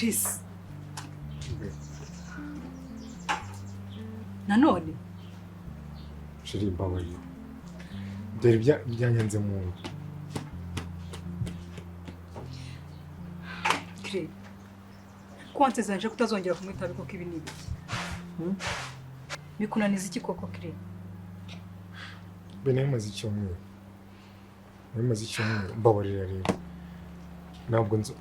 Chris, nanone Chérie, mbabarira, byari byanyanze mu nda. Chris, ko wansezeranyije ko utazongera kunywa itabi koko, ibi ni ibiki? Bikunaniza iki koko, Chris? Be nari maze icyumweru, nari maze icyumweru. Mbabarira rero, ntabwo nzi.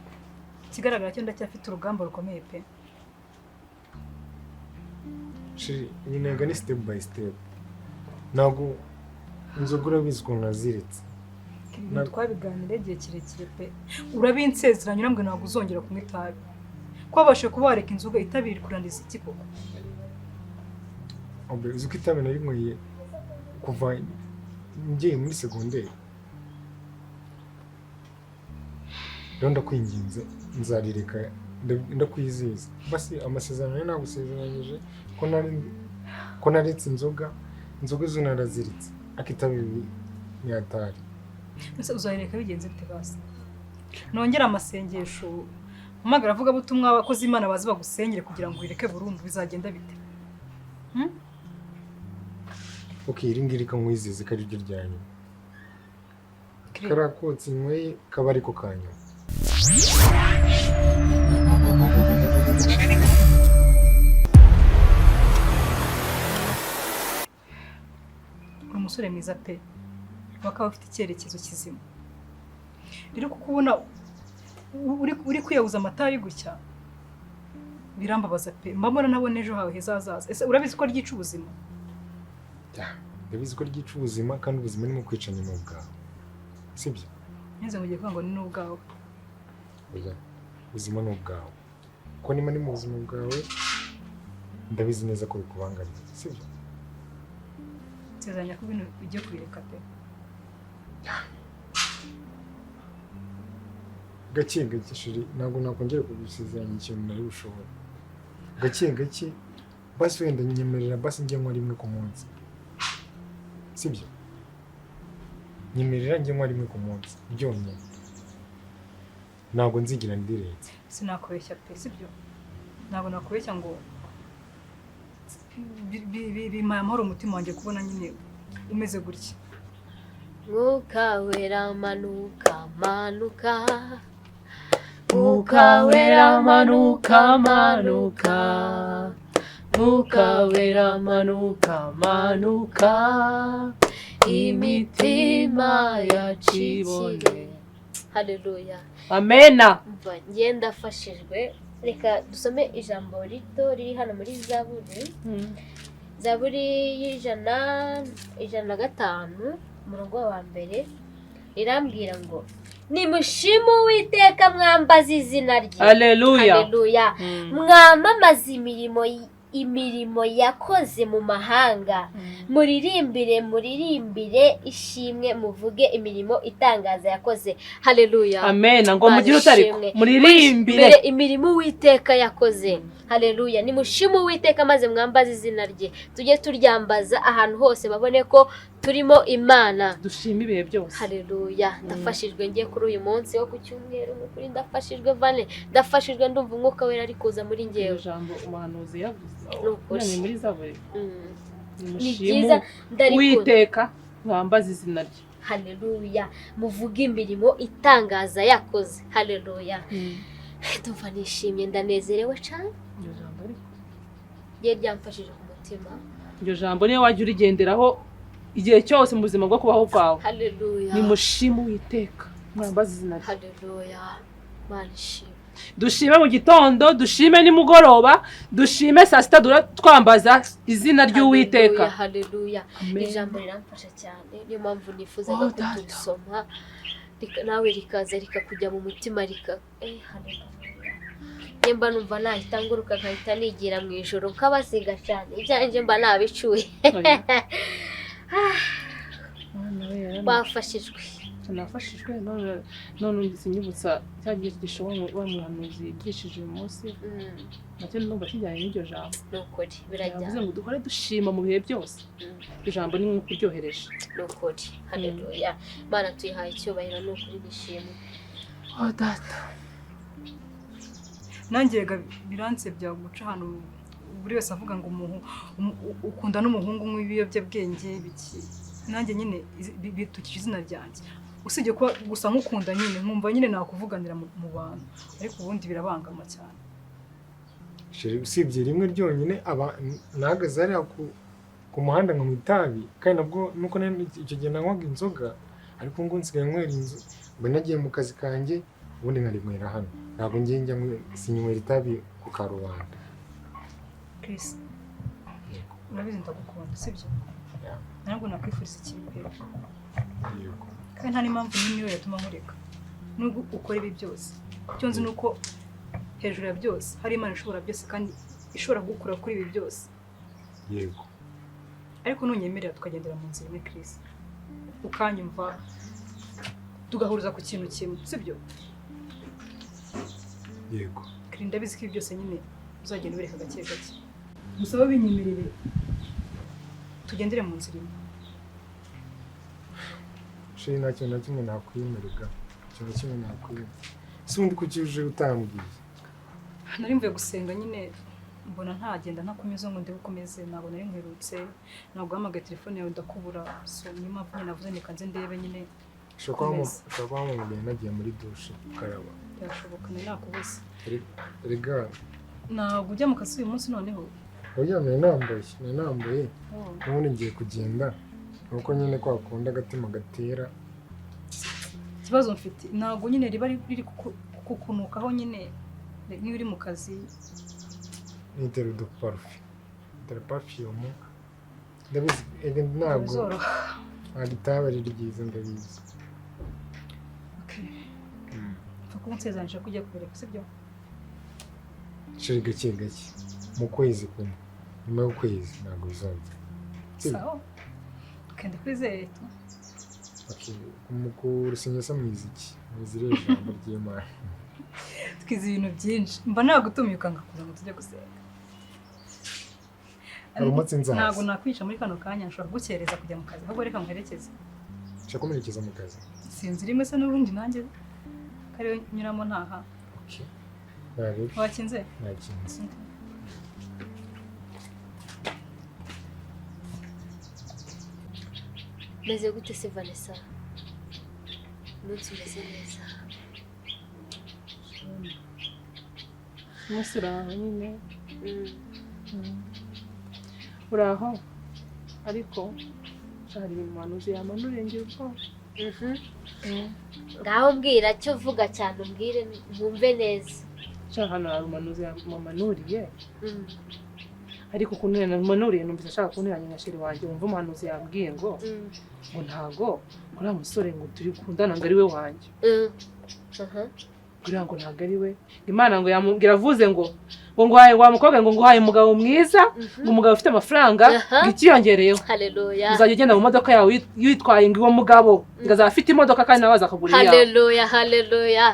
Ikigaragara cyo ndacyafite urugamba rukomeye pe. Chérie, nyine ni step by step. Ntabwo inzoga, urabizi ukuntu naziritse. Ibintu twabiganiriye igihe kirekire pe. Urabinsezeranya, urambwira ntabwo uzongera kunywa itabi. Ko wabashije kuba wareka inzoga, itabi rikunaniza iki koko? Obe, uzi ko itabi narinyweye kuva ngiye muri segonderi? Rero ndakwinginze, nzarireka, ndakwizeza. Basi amasezerano yo nagusezeranyije ko naretse inzoga, inzoga zo naraziritse, ariko itabi ni hatari. Ese uzayireka bigenze bite? Basi nongere amasengesho, mpamagara abavugabutumwa, abakozi Imana baze bagusengere kugira ngo uyireke burundu? Bizagenda bite? Hmm? Ok, iri ngiri kankwizeze ko ari ryo rya nyuma. Chris. Kariya kotsi nyweye kaba ariko ka nyuma. Uri umusore mwiza pe, bakaba bafite icyerekezo kizima. Rero kuko ubona uri kwiyahuza amatabi gutya birambabaza pe. Mba mbona nabona ejo hawe heza hazaza. Ese urabizi ko ryica ubuzima? Ya, ndabizi ko ryica ubuzima, kandi ubuzima ni nko kwica nyuma ubwawe, sibyo? Neze ngo ugiye kuvuga ngo ni n'ubwawe. Oya, ubuzima ni ubwawe, ko niba ni mu buzima bwawe, ndabizi neza ko bikubangamiye, sibyo? Nsezeranya ko ibintu ugiye kubireka pe. Gake gake, chérie. Ntabwo nakongera kugusezeranya ikintu nari bushobora. Gake gake basi, wenda nyemerera basi njye nywa rimwe ku munsi, sibyo? Nyemerera njye nywa rimwe ku munsi byonyine, ntabwo nzigera ndirenze. Sinakubeshya pe, sibyo? Ntabwo nakubeshya ngo bimpaye amahoro umutima wanjye kubona nyine umeze gutya. Mwuka Wera manuka, manuka. Mwuka Wera manuka, manuka. Mwuka Wera manuka, manuka, Imitima yacu Ibone. ikire. Haleluya! Amena. Umva, njye ndafashijwe. Reka dusome ijambo rito riri hano muri Zaburi, Zaburi y'105, umurongo wa mbere, rirambwira ngo: "Nimushime Uwiteka, mwambaze izina rye." Haleluya. Haleluya! "Mwamamaze imirimo yakoze mu mahanga, muririmbire, muririmbire ishimwe, muvuge imirimo itangaza yakoze." Haleluya! Amena. Ngo Mana mugire utariko ishimwe. muririmbire Mbere imirimo Uwiteka yakoze. Haleluya! Nimushime Uwiteka maze mwambaze izina rye. Tujye turyambaza ahantu hose, babone ko turimo Imana. Dushime ibihe byose. Haleluya! Ndafashijwe ngiye kuri uyu munsi wo ku cyumweru. Ni ukuri ndafashijwe, vane, ndafashijwe. Ndumva Umwuka Wera ari kuza muri Iryo ngewe. jambo umuhanuzi yavuze Ni ukuri. ni muri Zaburi. Ni Nimushime byiza, ndarikunda. Uwiteka, mwambaze izina rye. Haleluya! Muvuge imirimo itangaza yakoze. Haleluya! Ndumva nishimye, ndanezerewe cyane. Iryo jambo ariko Rye ryamfashije ku mutima. Iryo jambo niyo wajya urigenderaho igihe cyose mu buzima bwo kubaho bwawe. Haleluya. Nimushime Uwiteka, mwambaze izina rye. Haleluya! Mana ishimwe. Dushime mu gitondo, dushime nimugoroba, dushime saa sita, duhora twambaza izina ry'Uwiteka. Haleluya, haleluya! Amen. Ijambo riramfasha cyane, niyo mpamvu nifuzaga Oh, ko Data. turisoma, nawe rikaza rikakujya mu mutima, rika haleluya! Njye mba numva nahita nguruka, nkahita nigira mu ijoro, nkabasiga cyane. Ibyanjye mba nabicuye. Oya. Mwana we, Bafashijwe. Nafashijwe. None numvise inyibutsa cya cyigisho wa muhanuzi yigishije uyu munsi. Nacyo ndumva kijyanye n'iryo jambo. Ni ukuri Yavuze birajyana. ngo duhore dushima mu bihe byose. Ijambo ni nk'uko uryohereje. Ni ukuri, haleluya! Mana tuyihaye icyubahiro, ni ukuri nishimwe. Oh Data. Nanjye rega biransebya guca ahantu buri wese avuga ngo ukunda n'umuhungu unywa ibiyobyabwenge biki. Nanjye nyine bitukije izina ryanjye. Usibye kuba gusa nkukunda nyine, nkumva nyine nakuvuganira mu bantu, ariko ubundi birabangama cyane. Chérie, usibye rimwe ryonyine aba nahagaze hariya ku muhanda nkanywa itabi, kandi nabwo nuko icyo gihe nanywaga inzoga, ariko ngo nsigaye nywera inzu, mba nagiye mu kazi kanjye, ubundi nkarinywera hano. Ntabwo ngiye njya sinywera itabi ku karubanda. Chris, urabizi ndagukunda, sibyo? Yeah. Ntabwo nakwifuriza ikibi pe. Yego. Kandi nta n'impamvu n'imwe yo yatuma nkureka nubwo ukora ibi byose. Icyo nzi ni uko hejuru ya byose hari Imana ishobora byose, kandi ishobora kugukura kuri ibi byose. Yego. Ariko nunyemerera tukagendera mu nzira imwe, Chris, ukanyumva, tugahuriza ku kintu kimwe, sibyo? Yego. Chris, ndabizi ko ibi byose nyine uzagenda ubireka gake gake. Gusa babinyemerere tugendere mu nzira imwe. Chérie, nta kintu na kimwe nakwimerega, ikintu na kimwe nakwima. Ese ubundi kuki uje utambwiye? Nari mvuye gusenga nyine, mbona ntagenda ntakomeza ngo ndebe ukomeze. Ntabwo nari nkwerutse, ntabwo uhamagaye telefone yawe ndakubura. So niyo mpamvu nyine navuze reka nze ndebe nyine. Komeza. Ushobora kuba wampamagaye nagiye muri douche gukaraba. Byashoboka, nari nakubuze. Rega. Ntabwo ujya mu kazi uyu munsi noneho? Oya, nari nambaye. Oh. N'ubundi ngiye kugenda, nuko nyine kwa kundi agatima gatera. Ikibazo mfite, ntabwo nyine riba riri kukunukaho nyine niba uri mu kazi? Nitera uduparufe, nitera perfume, ndabizi ega ntabwo Bizoroha. Ntabwo itabi ari ryiza, ndabizi. Okay. Upfa kuba unsezeranyije ko ugiye kubireka, sibyo? Chérie, gake gake, mu kwezi kumwe, nyuma y'ukwezi ntabwo bizongera. Sibyo? Sawa, okay, ndakwizeye tu. Okay, mu ku rusengero se mwize iki? Mwize irihe jambo ry'Imana? Twize ibintu byinshi. Mba nagutumiye ukanga kuza ngo tujye gusenga. Hari umunsi nzaza. Ntabwo nakwica muri kano kanya, nshobora kugukereza kujya mu kazi. Ahubwo reka muherekeze. Nshaka kumuherekeza mu kazi. Sinzi rimwe se n'ubundi nanjye kariyo nyuramo ntaha. Okay, ntarebe. Wakinze? Nakinze. Meze gute se, Vanessa? Umunsi umeze neza? Umunsi uraho nyine. Uraho, ariko hari ibintu umuhanuzi yamanuriye ngira ubwoba. Ngaho mbwira cyo, vuga cyane umbwire nkumve neza. Sha, hano hari umuhanuzi yamanuriye, ariko ukuntu yamanuriye numvise ashaka kunteranya na chéri wanjye. Wumva, umuhanuzi yambwiye ngo ngo ntago uriya musore ngo turi kundana ngo ari we wanjye. Uriya ngo ntabwo ari we. Imana ngo yamubwira, avuze ngo nguhaye wa mukobwa, ngo nguhaye umugabo mwiza, ngo umugabo ufite amafaranga, ngo ikiyongereyeho Haleluya. uzajya ugenda mu modoka yawe witwaye, ngo uwo mugabo ngo azaba afite imodoka kandi nawe azakugura iyawe. Haleluya, haleluya!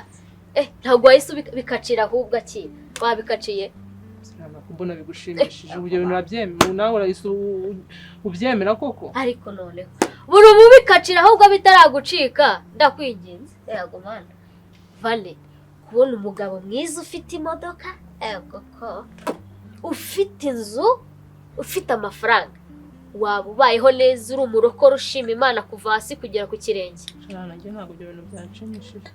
Eh, ntabwo wahise ubikacira ahubwo aki wabikaciye? Sinabona mbona bigushimishije. Ubu ibyo bintu urabyemera nawe? Urahise ubyemera koko? Ariko noneho buri ubu ubikacira ahubwo bitaragucika, ndakwinginze. Yego mana, Vane, kubona umugabo mwiza ufite imodoka, yego ko ufite inzu, ufite amafaranga, waba ubayeho neza, uri umurokore ushima Imana kuva hasi kugera ku kirenge. Shana, nanjye ntabwo ibyo bintu byanshimishije.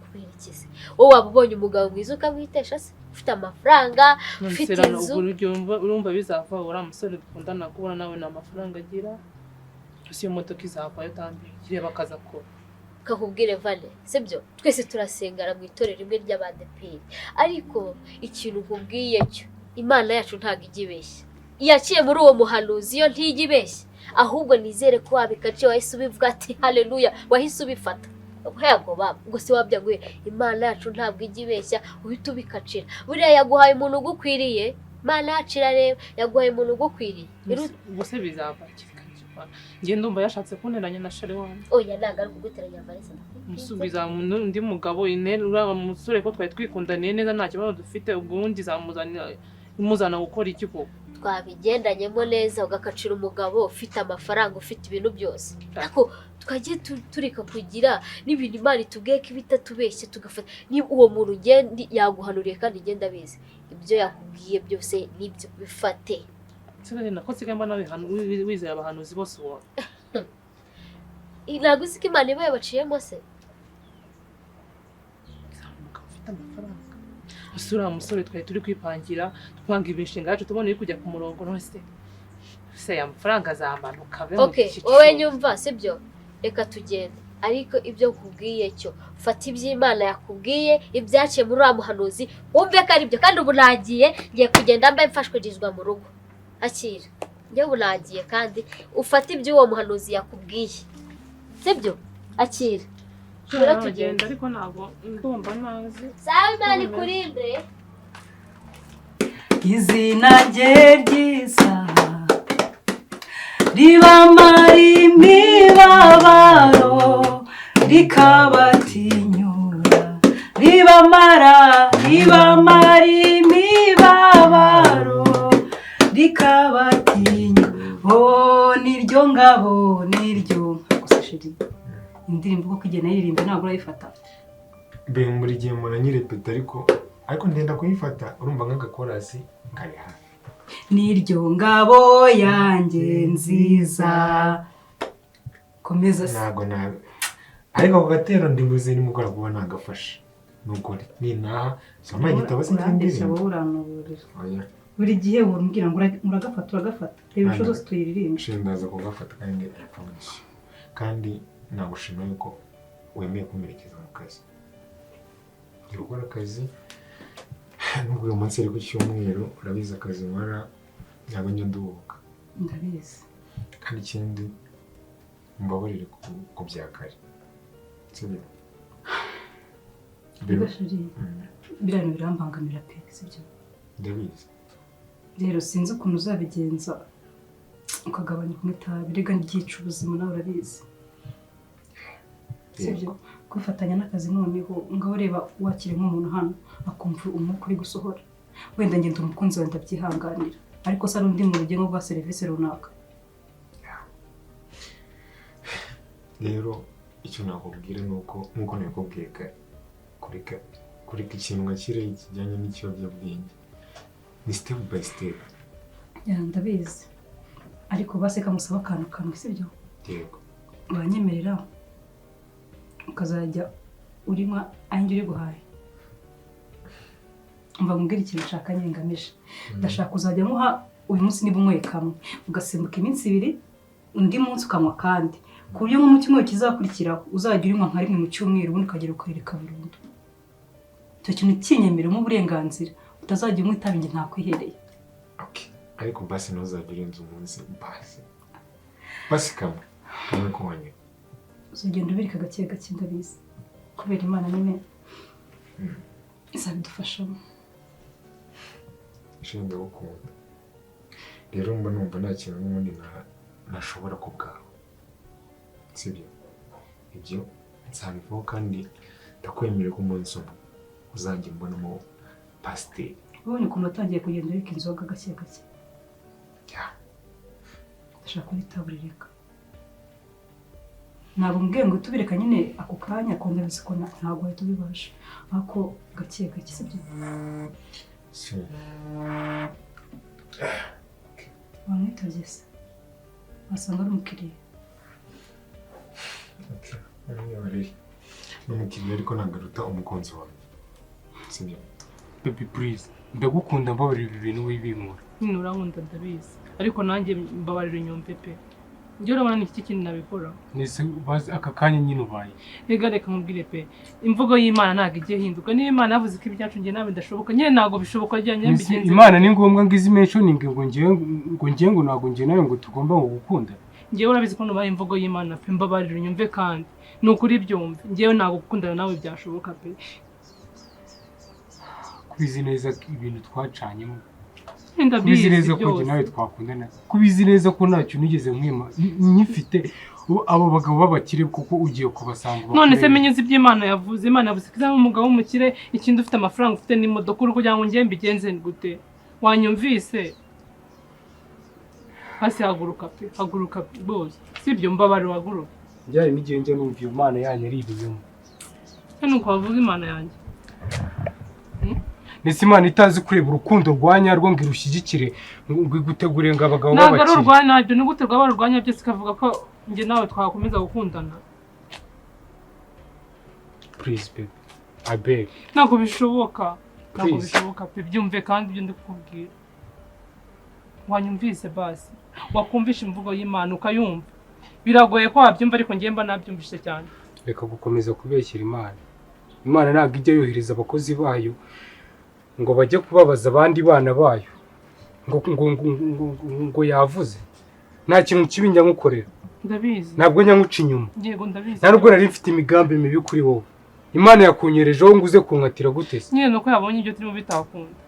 Kubera iki se? Wowe waba ubonye umugabo mwiza ukamwitesha se, ufite amafaranga, None ufite se Rana, inzu? ubwo urumva bizava? Uriya musore dukundana, kubona nawe nta mafaranga agira, gusa iyo modoka izavayo utambiye kireba akazi akora. Kakubwire Vane, sibyo? Twese turasengana mu itorero rimwe ry'Abadeperi, ariko ikintu nkubwiye cyo, Imana yacu ntabwo ijya ibeshya. Yaciye muri uwo muhanuzi, iyo ntijya ibeshya. Ahubwo nizere ko wabikaciye, wahise ubivuga ati haleluya, wahise ubifata. Yego baba, ubwo se wabyaguye? Imana yacu ntabwo ijya ibeshya, uhita ubikacira. Buriya yaguhaye umuntu ugukwiriye. Imana yacu irareba, yaguhaye umuntu ugukwiriye. Ubwo se bizava? Njye ndumva yashatse kunteranya na chéri wanjye. Oya, ntabwo ari kuguteranya, Vanessa, ndakwinginze. Musubiza undi mugabo ine, uriya musore ko twari twikundaniye neza, nta kibazo dufite, ubwo ubundi zamuzanira imuzana gukora iki koko? Twabigendanyemo neza, ugakacira umugabo ufite amafaranga, ufite ibintu byose, ariko twagiye tureka kugira n'ibintu Imana itubwiye ko iba itatubeshye, tugafata niba uwo muntu ugenda yaguhanuriye, kandi ngenda abizi ibyo yakubwiye byose nibyo, bifate. Nsigaye nako nsigaye mbona wizera abahanuzi bose ubona. Ntabwo uzi ko Imana iba yabaciyemo se? Umugabo ufite amafaranga gusa, uriya musore twari turi kwipangira, dupanga imishinga yacu, tubona iri kujya ku murongo. None se aya mafaranga azamanuka abe mu Okay. cyiciro? Wowe nyumva, sibyo? Reka tugende, ariko ibyo nkubwiye cyo fata iby'Imana yakubwiye, ibyaciye muri uriya muhanuzi, wumve ko ari byo. Kandi ubu nagiye, ngiye kugenda mbe mfashwirizwa mu rugo. Akira, njye ubu nagiye, kandi ufate iby'uwo muhanuzi yakubwiye, sibyo? Akira. Rero Tugenda. tugende. Ariko ntabwo ndumva ntazi. Sawa, Imana ikurinde. Izina rye ryiza ribamara imibabaro, rikabatinyura, ribamara imibabaro, rikabatinyura. Oh, niryo ngabo, niryo. Gusa chéri, indirimbo uko igenda yiririmba ntabwo urayifata. Mbe buri gihe mpora nyirepeta, ariko ndenda kuyifata. Urumva nk'agakorasi kari hafi. Niryo ngabo yanjye nziza, komeza se. Ntabwo nabi, ariko ako gatero ndibuze nimugoroba kuba nagafashe, nuko nintaha soma igitabo se Urambeshya. cy'indirimbo. Wowe urantuburira. Oya. Buri gihe umbwira ngo uragafata, uragafata. Reba inshuro zose tuyiririmba. Nshinga ndaza kugafata, kandi I promise you. Kandi nagushima yuko wemeye kumperekeza mu kazi. Ngiye gukora akazi nubwo uyu munsi ari ku cyumweru. Urabizi akazi nkora, ntabwo njya nduhuka. Ndabizi. Kandi ikindi, mbabarire ku bya kare, sibyo? Reba chéri, biriya bintu birambangamira pe, sibyo? Ndabizi. Rero sinzi ukuntu uzabigenza ukagabanya kunywa itabi. Rega ryica ubuzima, nawe urabizi, sibyo? Kwifatanya n'akazi, noneho ngaho reba, wakire nk'umuntu hano akumva umwuka uri gusohora. Wenda ngenda umukunzi wawe ndabyihanganira, ariko se ari undi muntu ugiye nko guha serivisi runaka? Rero icyo nakubwira ni uko, nk'uko nabikubwiye kare, kureka ikintu nka kiriya kijyanye n'ikiyobyabwenge ni step by step. Yeah, ndabizi, ariko basi kamusaba akantu kamwe, sibyo? Yego. Uranyemerera ukazajya urinywa ayo uri guhaye? Umva nkubwire ikintu nshaka nyine ngamije. Ndashaka uzajya muha uyu munsi, niba unyweye kamwe, ugasimbuka iminsi 2, undi munsi ukanywa kandi, ku buryo nko mu cyumweru kizakurikiraho uzajya urinywa nka rimwe mu cyumweru, ubundi ukagera ukayireka burundu. Icyo kintu kinyemeremo uburenganzira, utazajya unywa itabi njye ntakwihereye. Okay. Ariko basi ntuzajya urenza umunsi, basi kamwe kamwe konyine. Uzagenda ubireka gake gake, ndabizi, kubera Imana nyine izabidufashamo. Ishinga ndagukunda. Rero mba numva nta kintu n'ubundi nashobora ku bwawe, sibyo? Ibyo nzabivaho, kandi ndakwemerera ko umunsi umwe uzajya mbonamo pasiteri. Ubonye ukuntu watangiye kugenda ureka inzoga gake gake? Ndashaka ko itabi urireka. Ntabwo mbwiye ngo tubireka nyine ako kanya, ko ndabizi ko ntabwo wahita ubibasha, ariko gake gake, sibyo? Si. Wamwitabye se, wasanga ari umukiriya. Okay. Umwiyorere, ni umukiriya, ariko ntabwo aruta umukunzi wanjye, sibyo? Baby, please, ndagukunda, mbabarira, ibi bintu wibinkora. Nyine urankunda ndabizi, ariko nanjye mbabarira unyumve pe. Njye urabona ni iki kindi nabikora? Nese bazi aka kanya nyine ubaye? Rega reka nkubwire pe, imvugo y'Imana ntabwo igiye ihinduka. Niba Imana yavuze ko ibyacu njye nawe bidashoboka, nyine ntabwo bishoboka rya Nese mbigenze. Imana ni ngombwa ngo izi mentioning ngo ngewe ngo ntabwo ngewe nawe ngo tugomba ngo gukunda? Njyewe urabizi ko nubaha imvugo y'Imana pe. Mbabarira unyumve, kandi ni ukuri byumve, njyewe ntabwo gukundana nawe byashoboka pe. Kubizi neza ko ibintu twacanyemo, Ndabizi kubizi neza ko njye byose. nawe twakundana, kubizi neza ko ntacyo nigeze nkwima nkifite. Ubu abo bagabo b'abakire kuko ugiye kubasanga None se bakurebe. menye uzi ibyo Imana yavuze? Imana yavuze ko izaba umugabo w'umukire, ikindi ufite amafaranga, ufite n'imodoka. Uri kugira ngo njye mbigenze gute? Wanyumvise? Hasi haguruka pe, haguruka rwose, sibyo? Mbabare uhaguruke. Njyane n'igihe njya numva iyo Mana yanyu ari ibinyoma. Se nuko wavuga Imana yanjye? Ndetse Imana itazi kureba urukundo rwa nyarwo ngo irushyigikire, ngo igutegure ngo abagabo Ntabwo ari b'abakire. Urwanyabyo ni gute rwaba urwanyabyo se ikavuga ko njye nawe twakomeza gukundana? Please baby, I beg. Ntabwo bishoboka, ntabwo Please. bishoboka pe. Byumve kandi ibyo ndi kukubwira. Wanyumvise basi, wakumvisha imvugo y'Imana ukayumva. Biragoye ko wabyumva, ariko njye mba nabyumvise cyane. Reka gukomeza kubeshyira Imana. Imana ntabwo ijya yohereza abakozi bayo ngo bajye kubabaza abandi bana bayo ngo yavuze. Nta kintu kibi njya nkukorera. Ndabizi. Ntabwo njya nkuca inyuma. Yego, ndabizi. Nta nubwo nari mfite imigambi mibi kuri wowe. Imana yakunyerejeho ngo uze kunkatira gute se? Nyine nuko yabonye ibyo turimo bitakunda.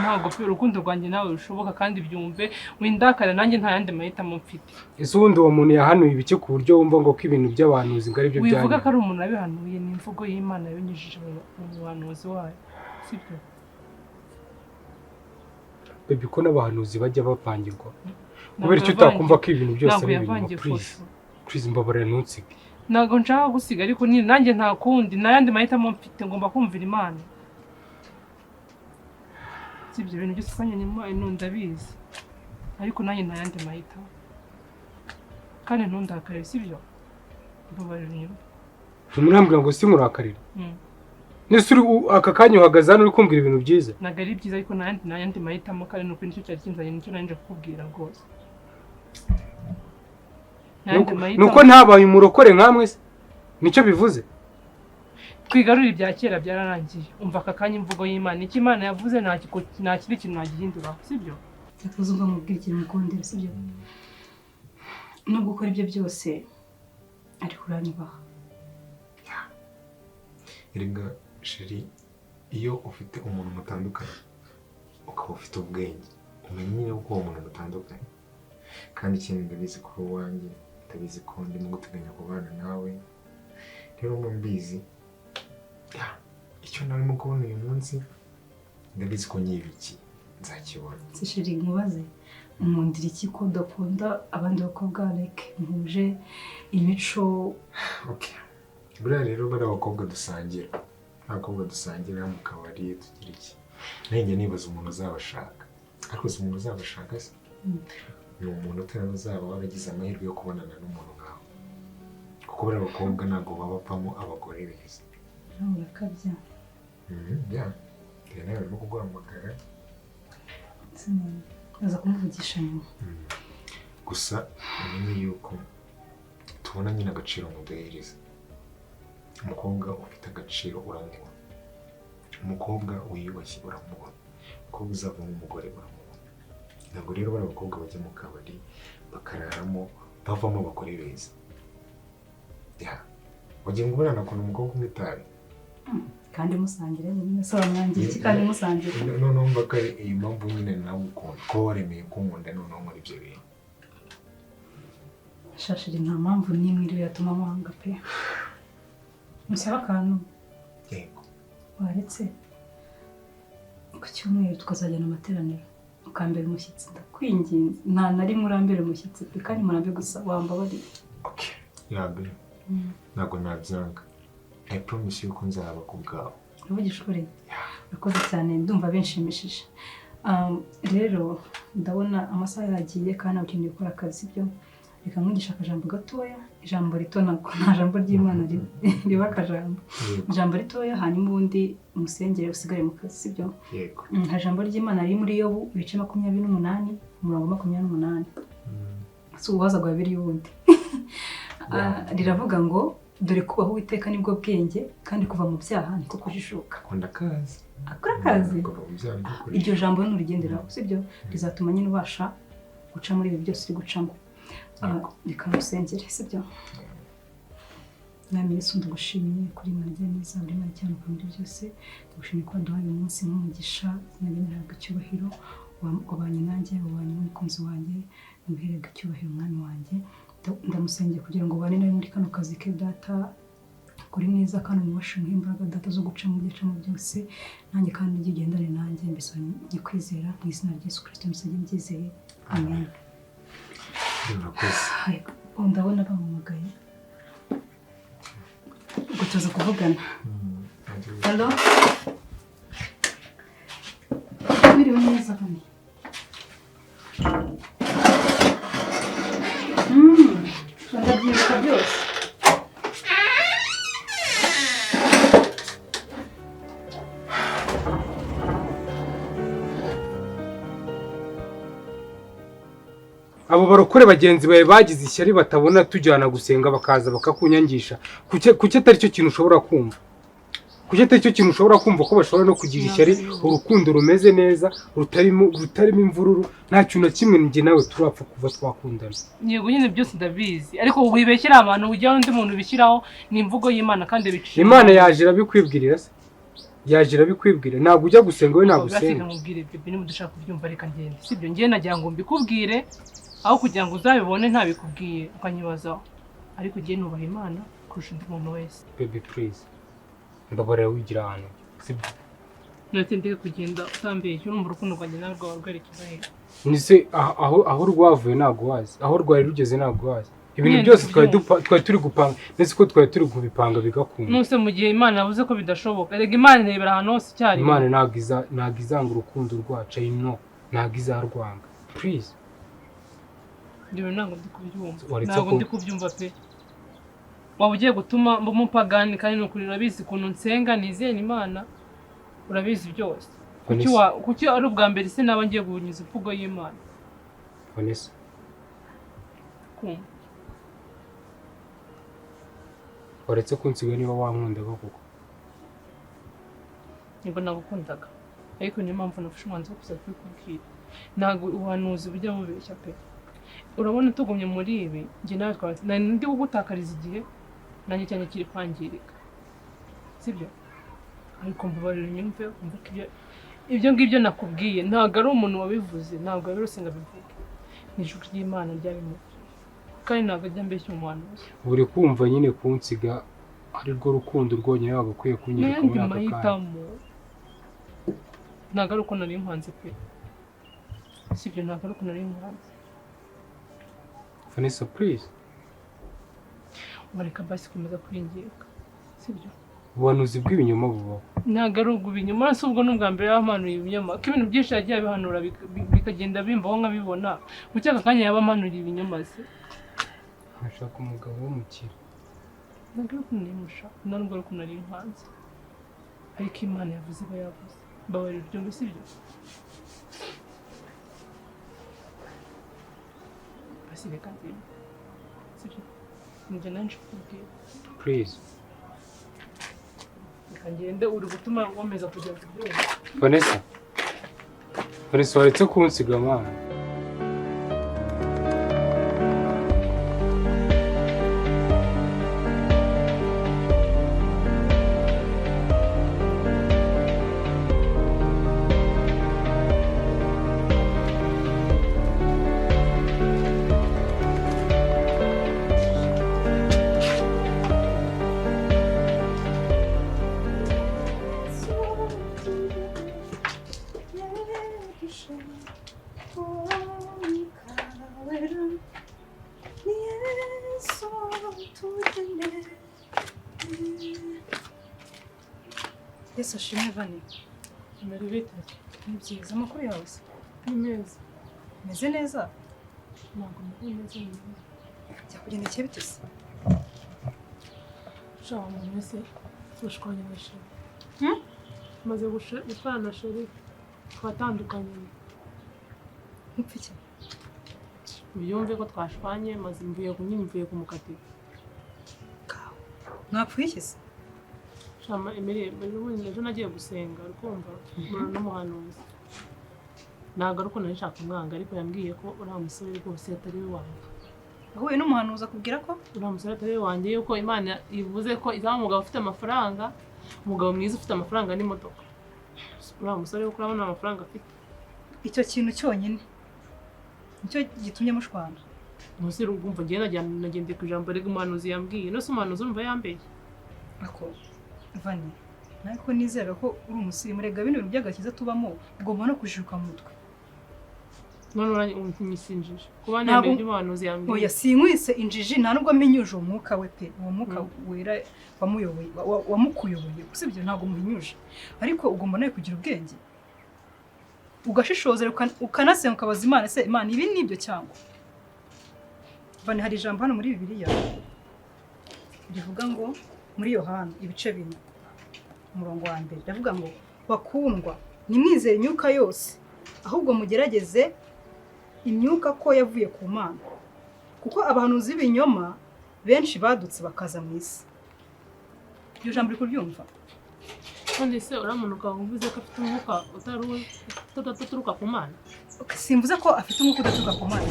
Ntabwo pe, urukundo rwanjye nawe rushoboka, kandi byumve, windakara, nanjye nta yandi mahitamo mfite. Ese ubundi uwo muntu yahanuye ibiki ku buryo wumva ngo ko ibintu by'abahanuzi ngo aribyo Wivuga byanyu? ko ari umuntu wabihanuye, ni imvugo y'Imana yabinyujije mu buhanuzi wayo, sibyo? Baby, ko n'abahanuzi bajya bapangirwa, Ntabwo kubera icyo utakumva ko ibintu byose ntabwo ari ibinyoma? yavangiye. Please. For sure. Please, mbabarira, ntunsige. Ntabwo nshaka gusiga, ariko nyine nanjye nta kundi, nta yandi mahitamo mfite, ngomba kumvira Imana, si ibyo bintu byose twanye n'Imana, ndabizi, ariko nanjye nta yandi mahitamo. Kandi ntundakare, sibyo? Mbabarira unyumve. Ntimurambwira ngo sinkurakarira. Nese uri aka kanya uhagaze hano uri kumbwira ibintu byiza? Ntabwo ari byiza, ariko nta yandi mahitamo, kandi nuko nicyo cyari kinzanye, nicyo nari nje kukubwira rwose. Nta yandi mahitamo. Nuko ntabaye umurokore nkamwe se, nicyo bivuze? Twigarurire ibya kera, byararangiye. Umva aka kanya imvugo y'Imana, icyo Imana yavuze nta kindi kintu nagihindura, sibyo? Cyakoze ubwo mubwira ikintu mukundira, sibyo? Nubwo ukora ibyo byose, ariko uranyubaha. Erega chérie, iyo ufite umuntu mutandukanye, ukaba ufite ubwenge, umenya nyine ko uwo muntu mutandukanye. Kandi ikindi, ndabizi ko uri uwanjye, ndabizi ko ndimo guteganya kubana nawe. Rero mba mbizi ya, icyo narimo kubona uyu munsi, ndabizi ko nyibikiye nzakibona. Se chérie, nkubaze, nkundira iki ko udakunda abandi bakobwa, like muhuje imico? Okay. Buriya rero bariya bakobwa dusangira, abakobwa dusangira mu kabari tugira iki, nanjye nibaza umuntu uzabashaka. Ariko si umuntu uzabashaka se, ni umuntu utari uzaba waragize amahirwe yo kubonana n'umuntu nkawe, kuko bariya bakobwa ntabwo baba bapfamo abagore beza. Nawe urakabya. Ya rero nawe barimo kuguhamagara. Aza kumuvugisha nyuma. Gusa umenye yuko tubona nyine agaciro muduhereza. Umukobwa ufite agaciro uramubona, umukobwa wiyubashye uramubona, umukobwa uzavamo umugore uramubona. Ntabwo rero bari abakobwa bajya mu kabari bakararamo bavamo abagore beza. Ya, wagira ngo buriya nakunda umukobwa unywa itabi. Kandi musangira nyine, sobanura iki kandi musangira? Noneho mva ko ari iyi mpamvu nyine nawe ukunda kuba waremeye kunkunda noneho muri ibyo bintu. Sha chéri, nta mpamvu n'imwe iriyo yatuma amahanga pe. Musaba akantu? Yego. Waretse ku cyumweru tukazajyana amateraniro, ukambera umushyitsi? Ndakwinginze, nta na rimwe urambera umushyitsi pe, kandi murambe gusa, wambabariye. Okay, yabe ntabwo nabyanga. I promise yuko nzaba ku bwawe. Uvugisha ukuri? Urakoze cyane, ndumva binshimishije. Rero ndabona amasaha yagiye kandi nawe ukeneye gukora akazi, sibyo? Reka nkwigisha akajambo gatoya, ijambo rito, ntabwo nta jambo ry'Imana riba akajambo. Yego. Ijambo ritoya, hanyuma ubundi umusengere usigare mu kazi, sibyo? Yego. Hari ijambo ry'Imana riri muri Yobu ibice 28, umurongo 28. Si uwaza gwa bibiri y'ubundi. Riravuga ngo: "Dore kubaha Uwiteka nibwo bwenge, kandi kuva mu byaha niko kujijuka." Akunda akazi. Akora akazi. Kuva mu byaha niko kujijuka. Iryo jambo nurigenderaho, sibyo, rizatuma nyine ubasha guca muri ibi byose uri gucamo. Reka musengere, sibyo? Mwami Yesu, ndagushimiye kuri Imana igira neza, uri Imana ikiranuka muri byose. Ndagushimiye ko waduhaye uyu munsi nk'umugisha, izina ryawe rihabwa icyubahiro. Wabanye nanjye, wabanye n'umukunzi wanjye, nimuhererwe icyubahiro. Mwami wanjye, ndamusengeye kugira ngo ubane nawe muri kano kazi ke, Data, kuri neza kandi umubashe, umuhe imbaraga, Data, zo guca mu byo acamo byose. Nanjye kandi ujye ugendane nanjye, mbisaba nyakwizera mu izina rya Yesu Kirisito, mbisabye mbyizeye, amen. Urakoze. Ubu ndabona bampamagaye, ubwo tuza kuvugana. Hello, wiriwe neza Vani? Ndabyibuka byose. Abo barokore bagenzi bawe bagize ishyari batabona tujyana gusenga, bakaza bakakunyangisha. Kuki atari cyo kintu ushobora kumva? Kuki atari cyo kintu ushobora kumva ko bashobora no kugira ishyari? Urukundo rumeze neza, rutarimo imvururu, nta kintu na kimwe njye nawe turapfa kuva twakundana. Yego nyine byose ndabizi, ariko wibeshyira abantu, ujya undi muntu ubishyiraho ni imvugo y'Imana kandi bicishije. Imana yaje irabikwibwirira se? Yaje irabikwibwira. Ntabwo ujya gusenga, we ntabwo usenga. Nkubwire bebe, niba udashaka kubyumva reka ngende, sibyo? Ngiye nagira ngo mbikubwire aho kugira ngo uzabibone ntabikubwiye ukanyibazaho, ariko ugiye nubaha Imana kurusha undi muntu wese. Baby please, mbabarira wigira ahantu, sibyo? Ndetse ndeke kugenda utambeshya, urumva urukundo rwanjye nawe rwaba rwerekeza he? Nise aho rwavuye ntabwo wazi, aho rwari rugeze ntabwo wazi. Ibintu byose twari turi gupanga, ndetse ko twari turi kubipanga bigakunda. Nuse mu gihe Imana yavuze ko bidashoboka, erega Imana irebera ahantu hose icyarimwe. Imana ntabwo izanga urukundo rwacu, I know, ntabwo izarwanga. Please. Ibyo ntabwo ndi kubyumva, ntabwo ndi kubyumva pe. Waba ugiye gutuma mba umupagani, kandi ni ukuri urabizi ukuntu nsenga nizera Imana, urabizi byose. Kuki ari ubwa mbere se naba ngiye guhunyuza imvugo y'Imana? Vanessa. Kumva. Waretse kunsiga niba wankundaga koko? Nibwo nagukundaga, ariko niyo mpamvu nafashe umwanzuro wo kuza kubikubwira. Ntabwo ubuhanuzi bujya bubeshya pe. Urabona tugumye muri ibi, njye nawe twaba ndi kugutakariza igihe, nanjye cyane kiri kwangirika, sibyo? Ariko mbabarira unyumve, wumve ko ibyo ngibyo nakubwiye ntabwo ari umuntu wabivuze, ntabwo ari Rusenga abivuge, ni ijwi ry'Imana ryabimubwiye, kandi ntabwo ajya mbeshya umuhanuzi. Buri kumva nyine kunsiga ari rwo rukundo rwonyine wagakwiye kunyereka muri aka kanya. Ntabwo ari uko nari nkwanze pe, sibyo? Ntabwo ari uko nari nkwanze. Vanessa please. Wareka basi komeza kwinginga, sibyo? Ubuhanuzi bw'ibinyoma bubaho. Ntabwo ari ubw'ibinyoma, si ubwo n'ubwa mbere yampanuye ibinyoma, ko ibintu byinshi yagiye abihanura bikagenda bimbaho nkabibona. Kuki aka kanya yaba ampanuriye ibinyoma se? Nkashaka umugabo w'umukire. Ntabwo ari uko nari mushaka, ntabwo ari uko nari nkwanze, ariko Imana yavuze iba yavuze. Mbabarira ubyumve, sibyo? Basi reka ngende, sibyo? Njye nanjye kukubwira. Please. Reka ngende, uri gutuma nkomeza kujya kubyumva. Vanessa. Vanessa waretse kunsiga mwana. Yesu ashimwe Vani. Ni byiza, amakuru yawe se? Ni meza. Meze neza? Ntabwo meze neza. Byakugendekeye bite se? Sha umuntu wese ushwanye na Sheri. Maze gushwana na Sheri twatandukanye. Mpfa iki? Ubyumve ko twashwanye, maze mvuye mvuye kumukatira. Mwapfuye iki se? Shama Emily, ejo nagiye gusenga, urukumva n'umuhanuzi. Ntabwo ari uko nari nshaka umwanga, ariko yambwiye ko uriya musore rwose atari we wanjye. Wahuye n'umuhanuzi akubwira ko uriya musore atari we wanjye, yuko Imana ivuze ko izaba umugabo ufite amafaranga, umugabo mwiza ufite amafaranga n'imodoka. Uriya musore kuko urabona amafaranga afite. Icyo kintu cyonyine nicyo gitumye mushwana. Umusore urumva ngiye nagendeye ku ijambo rega umuhanuzi yambwiye. Nose umuhanuzi urumva yambeye. Ako Vani, ariko nizeraga ko uri umusirimu, rega bino bintu by'agakiza tubamo ugomba no kujijuka mu mutwe. None uranyisinjije kuba Ntabwo- nemeye ibyo umuhanuzi yambwiye? Oya, sinkwise injiji, nta nubwo mpinyuje uwo mwuka we pe, uwo mwuka wera wamuyoboye, wamukuyoboye, usibye ntabwo muhinyuje, ariko ugomba nawe kugira ubwenge, ugashishoza, ukanasenga, ukabaza Imana: "Ese Imana, ibi ni ibyo cyangwa?" Vani, hari ijambo hano muri Bibiliya rivuga ngo, muri Yohana ibice 4 umurongo wa 1, rivuga ngo: "Bakundwa, ntimwizere imyuka yose, ahubwo mugerageze imyuka ko yavuye ku Mana, kuko abahanuzi b'ibinyoma benshi badutse bakaza mu isi." Iryo jambo uri kuryumva? None se uramunuka uvuze ko afite umwuka utari udaturuka ku Mana? Simvuze ko afite umwuka udaturuka ku Mana,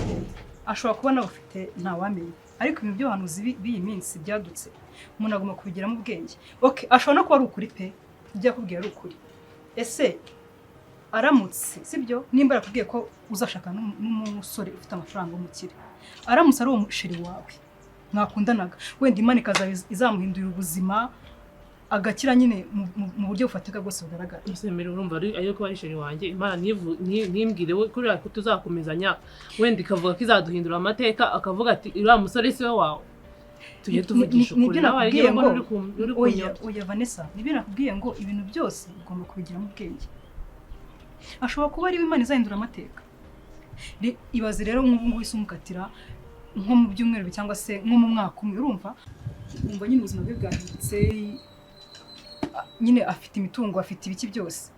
ashobora kuba nawe ufite, ntawamenya, ariko ibintu by'abahanuzi b'iyi minsi byadutse, umuntu agomba kubigiramo ubwenge. Okay, ashobora no kuba ari ukuri pe, ibyo yakubwiye ari ukuri. Ese aramutse, sibyo, nimba yarakubwiye ko uzashaka n'umusore ufite amafaranga w'umukire, aramutse ari uwo musheri wawe mwakundanaga, wenda Imana ikazaba izamuhindurira ubuzima, agakira nyine mu buryo bufatika bwose bugaragara. Ese mbere urumva ari ayo kuba ari chéri wanjye, Imana ntimbwire we kuriya ko tuzakomezanya, wenda ikavuga ko izaduhindura amateka, akavuga ati uriya musore si we wawe? Tujye tuvugisha Nibyo ukuri, nawe nakubwiye igihe mbona ngo uri oya. kunyobya. Oya Vanessa, nibyo nakubwiye ngo ibintu byose ugomba kubigiramo ubwenge. Ashobora kuba ariwe Imana izahindura amateka. Ibaze rero nk'ubu ngubu isi umukatira nko mu byumweru bibiri cyangwa se nko mu mwaka umwe, urumva, wumva nyine ubuzima bwe bwahindutse, nyine afite imitungo, afite ibiki byose.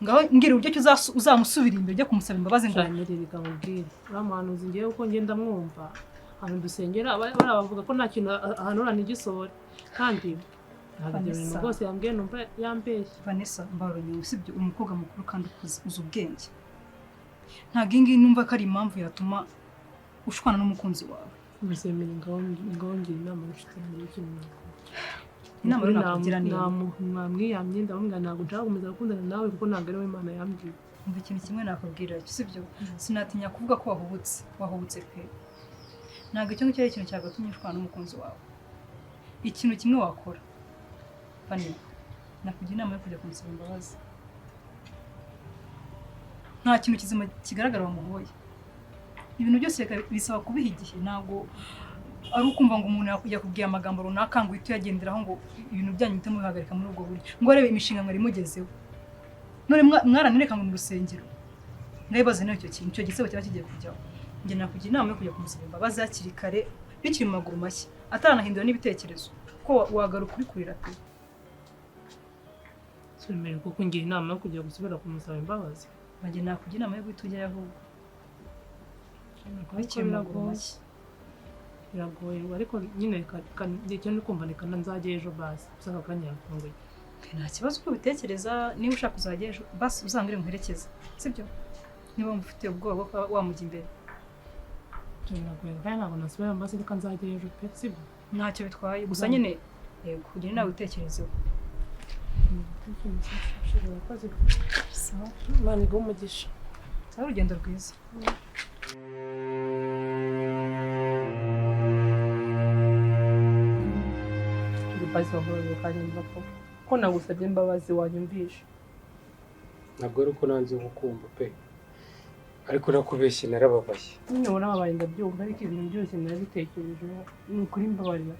Ngaho mbwira uburyo ki uzamusubira imbere ujya kumusaba imbabazi ngo Shamiri, reka nkubwire, uriya muhanuzi ngewe uko ngenda mwumva ahantu dusengera, bariya bavuga ko nta kintu ahanura ntigisohore, kandi ntabwo ibyo bintu Vanessa. rwose yambwiye numva yambeshye. Vanessa, mbabarira, usibye uri umukobwa mukuru kandi ukuze, uzi ubwenge, ntabwo iyi ngiyi numva ko ari impamvu yatuma ushwana n'umukunzi wawe. Musemere, ngaho ngaho ngira inama n'inshuti yanjye y'ikintu nakora. Inama rero nakugira ni imwe. Namwiyamye, ndamubwira ntabwo nshaka gukomeza gukundana nawe kuko ntabwo ari we Imana yambwiye. Umva, ikintu kimwe nakubwira cyo, sibyo, sinatinya kuvuga ko wahubutse, wahubutse pe. Ntabwo icyo ngicyo ari ikintu cyagatumye ushwana n'umukunzi wawe. Ikintu kimwe wakora, Vanessa, nakugira inama yo kujya kumusaba imbabazi. Nta kintu kizima kigaragara wamuhoye. Ibintu byose reka bisaba kubiha igihe. Ntabwo ari ukumva ngo umuntu yakubwiye amagambo runaka ngo uhite uyagenderaho, ngo ibintu byanyu muhite mubihagarika muri ubwo buryo, ngo arebe imishinga mwari mugezeho. None mwaranireka ngo mu rusengero mwibaze nawe icyo kintu, icyo gisebo kiba kigiye kujyaho. Njye nakugira inama yo kujya kumusaba imbabazi hakiri kare, bikiri mu maguru mashya, ataranahindura n'ibitekerezo, ko wagaruka uri kurira pe. Semere, kuko ngira inama yo kujya gusubira kumusaba imbabazi? Njye nakugira inama yo guhita ujyayo ahubwo bikiri mu maguru Biragoye. mashya. Biragoye, ariko nyine icyo ndi kumva reka nzajya ejo basi, gusa aka kanya yafunguye. Nta kibazo, uko ubitekereza. Niba ushaka uzajya ejo, basi uzambwire muherekeze, sibyo, niba wumva ufite ubwoba bwo kuba wamujya imbere. Biragoye kandi ntabwo nasubira basi, reka nzajya ejo pe, sibyo? Ntacyo bitwaye, gusa nyine yego, kugira inama ubitekerezeho. Urakoze, Imana iguhe umugisha. Sawa, urugendo rwiza. Basi wabaye ukanyumva ko nagusabye imbabazi, wanyumvisha? Ntabwo ari uko nanze kukumva pe, ariko nakubeshye narababaye. Nyine warababaye ndabyumva, ariko ibintu byose narabitekerejeho. Ni ukuri mbabarira,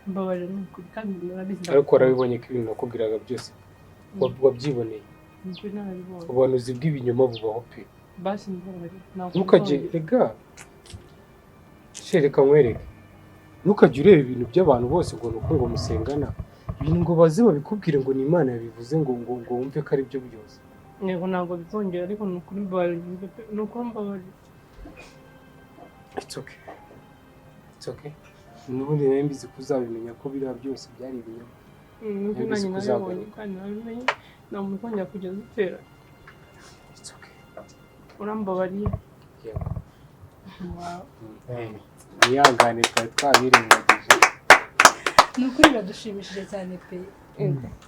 mbabarira, ni ukuri kandi narabizi. Ariko warabibonye ko ibintu nakubwiraga byose wabyiboneye. Ni ukuri narabibonye. Ubuhanuzi bw'ibinyoma bubaho pe. Basi mbabarira, ntabwo Ntukajye nzongera. rega reka nkwereke, ntukajye ureba ibintu by'abantu bose ngo ni uko ngo musengana, ibintu ngo baze babikubwire ngo ni Imana yabivuze, ngo wumve ko ari byo byose. Yego, ntabwo bizongera, ariko ni ukuri mbabarira unyumve pe, ni ukuri mbabarira. It's okay. It's okay. N'ubundi nari mbizi ko uzabimenya ko biriya byose byari ibinyoma. Ni ukuri. Nari mbizi Nanjye ko narabibonye uzagaruka. kandi narabimenye, nta muntu uzongera kujya dutera. It's okay. Urambabariye? Yego. Wow. Mwihangane twari twabirengagije. Ni ukuri biradushimishije cyane pe.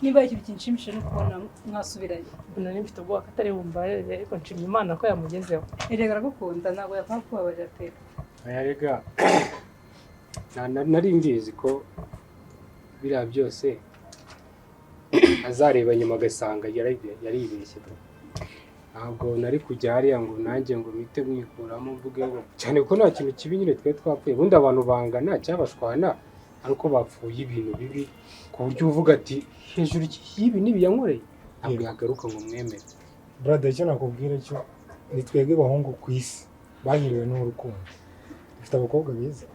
Niba ikintu kinshimishije no kubona mwasubiranye. Nari mfite ubwoba ko atari bumbabarire, ariko nshimye Imana ko yamugezeho. Erega aragukunda, ntabwo yakwanga kubabarira pe. Aya rega nari mbizi ko biriya byose azareba nyuma agasanga yaribeshye pe. Ntabwo nari kujya hariya ngo nanjye ngo mpite mwikuramo mvuge ngo, cyane ko nta kintu kibi nyine twari twapfuye. Ubundi abantu bangana cyangwa bashwana ariko bapfuye ibintu bibi, ku buryo uvuga ati hejuru y'ibi n'ibi yankoreye, ntabwo yagaruka ngo mwemere. Brother, icyo nakubwira cyo ni twebwe bahungu ku isi bahiriwe n'urukundo, dufite abakobwa beza.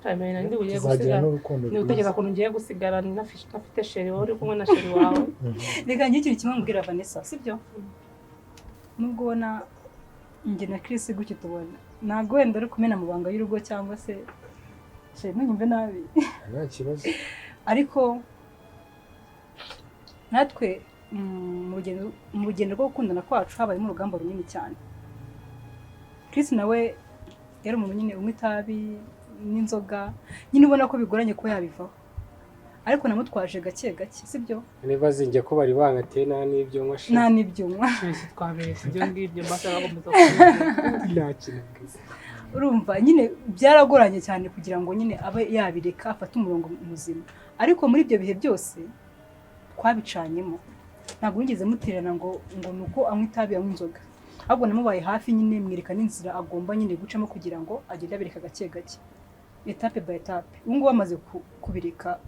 Ugiye Tuzagira gusigara n'urukundo ni utekereza rwiza. ukuntu ugiye gusigara ntafite chéri wowe, uri kumwe na chéri wawe. Reka ngire ikintu kimwe mbwira Vanessa, sibyo? Nubwo ubona njye na Chris gutyo tubona, ntabwo wenda ari kumena amabanga y'urugo cyangwa se, chéri, ntunyumve nabi. Nta kibazo. Ariko natwe mu rugendo rwo gukundana kwacu habayemo urugamba runini cyane. Chris nawe yari umuntu nyine unywa itabi n'inzoga, nyine ubona ko bigoranye kuba yabivaho, ariko namutwaje gake gake, sibyo? Niba zinjye ko bari bangateye nta n'ibyo nywa sha. Nta n'ibyo nywa. Twese twabeshye ibyo ngibyo, mbasha bakomeza kubivuga. Nta kintu bwiza. Urumva nyine byaragoranye cyane kugira ngo nyine abe yabireka, afate umurongo muzima, ariko muri ibyo bihe byose twabicanyemo ntabwo nigeze mutererana ngo ni uko anywa itabi, anywa inzoga, ahubwo namubaye hafi nyine, mwereka n'inzira agomba nyine gucamo kugira ngo agende abireka gake gake, étape by étape. Ubu ngubu amaze kubireka,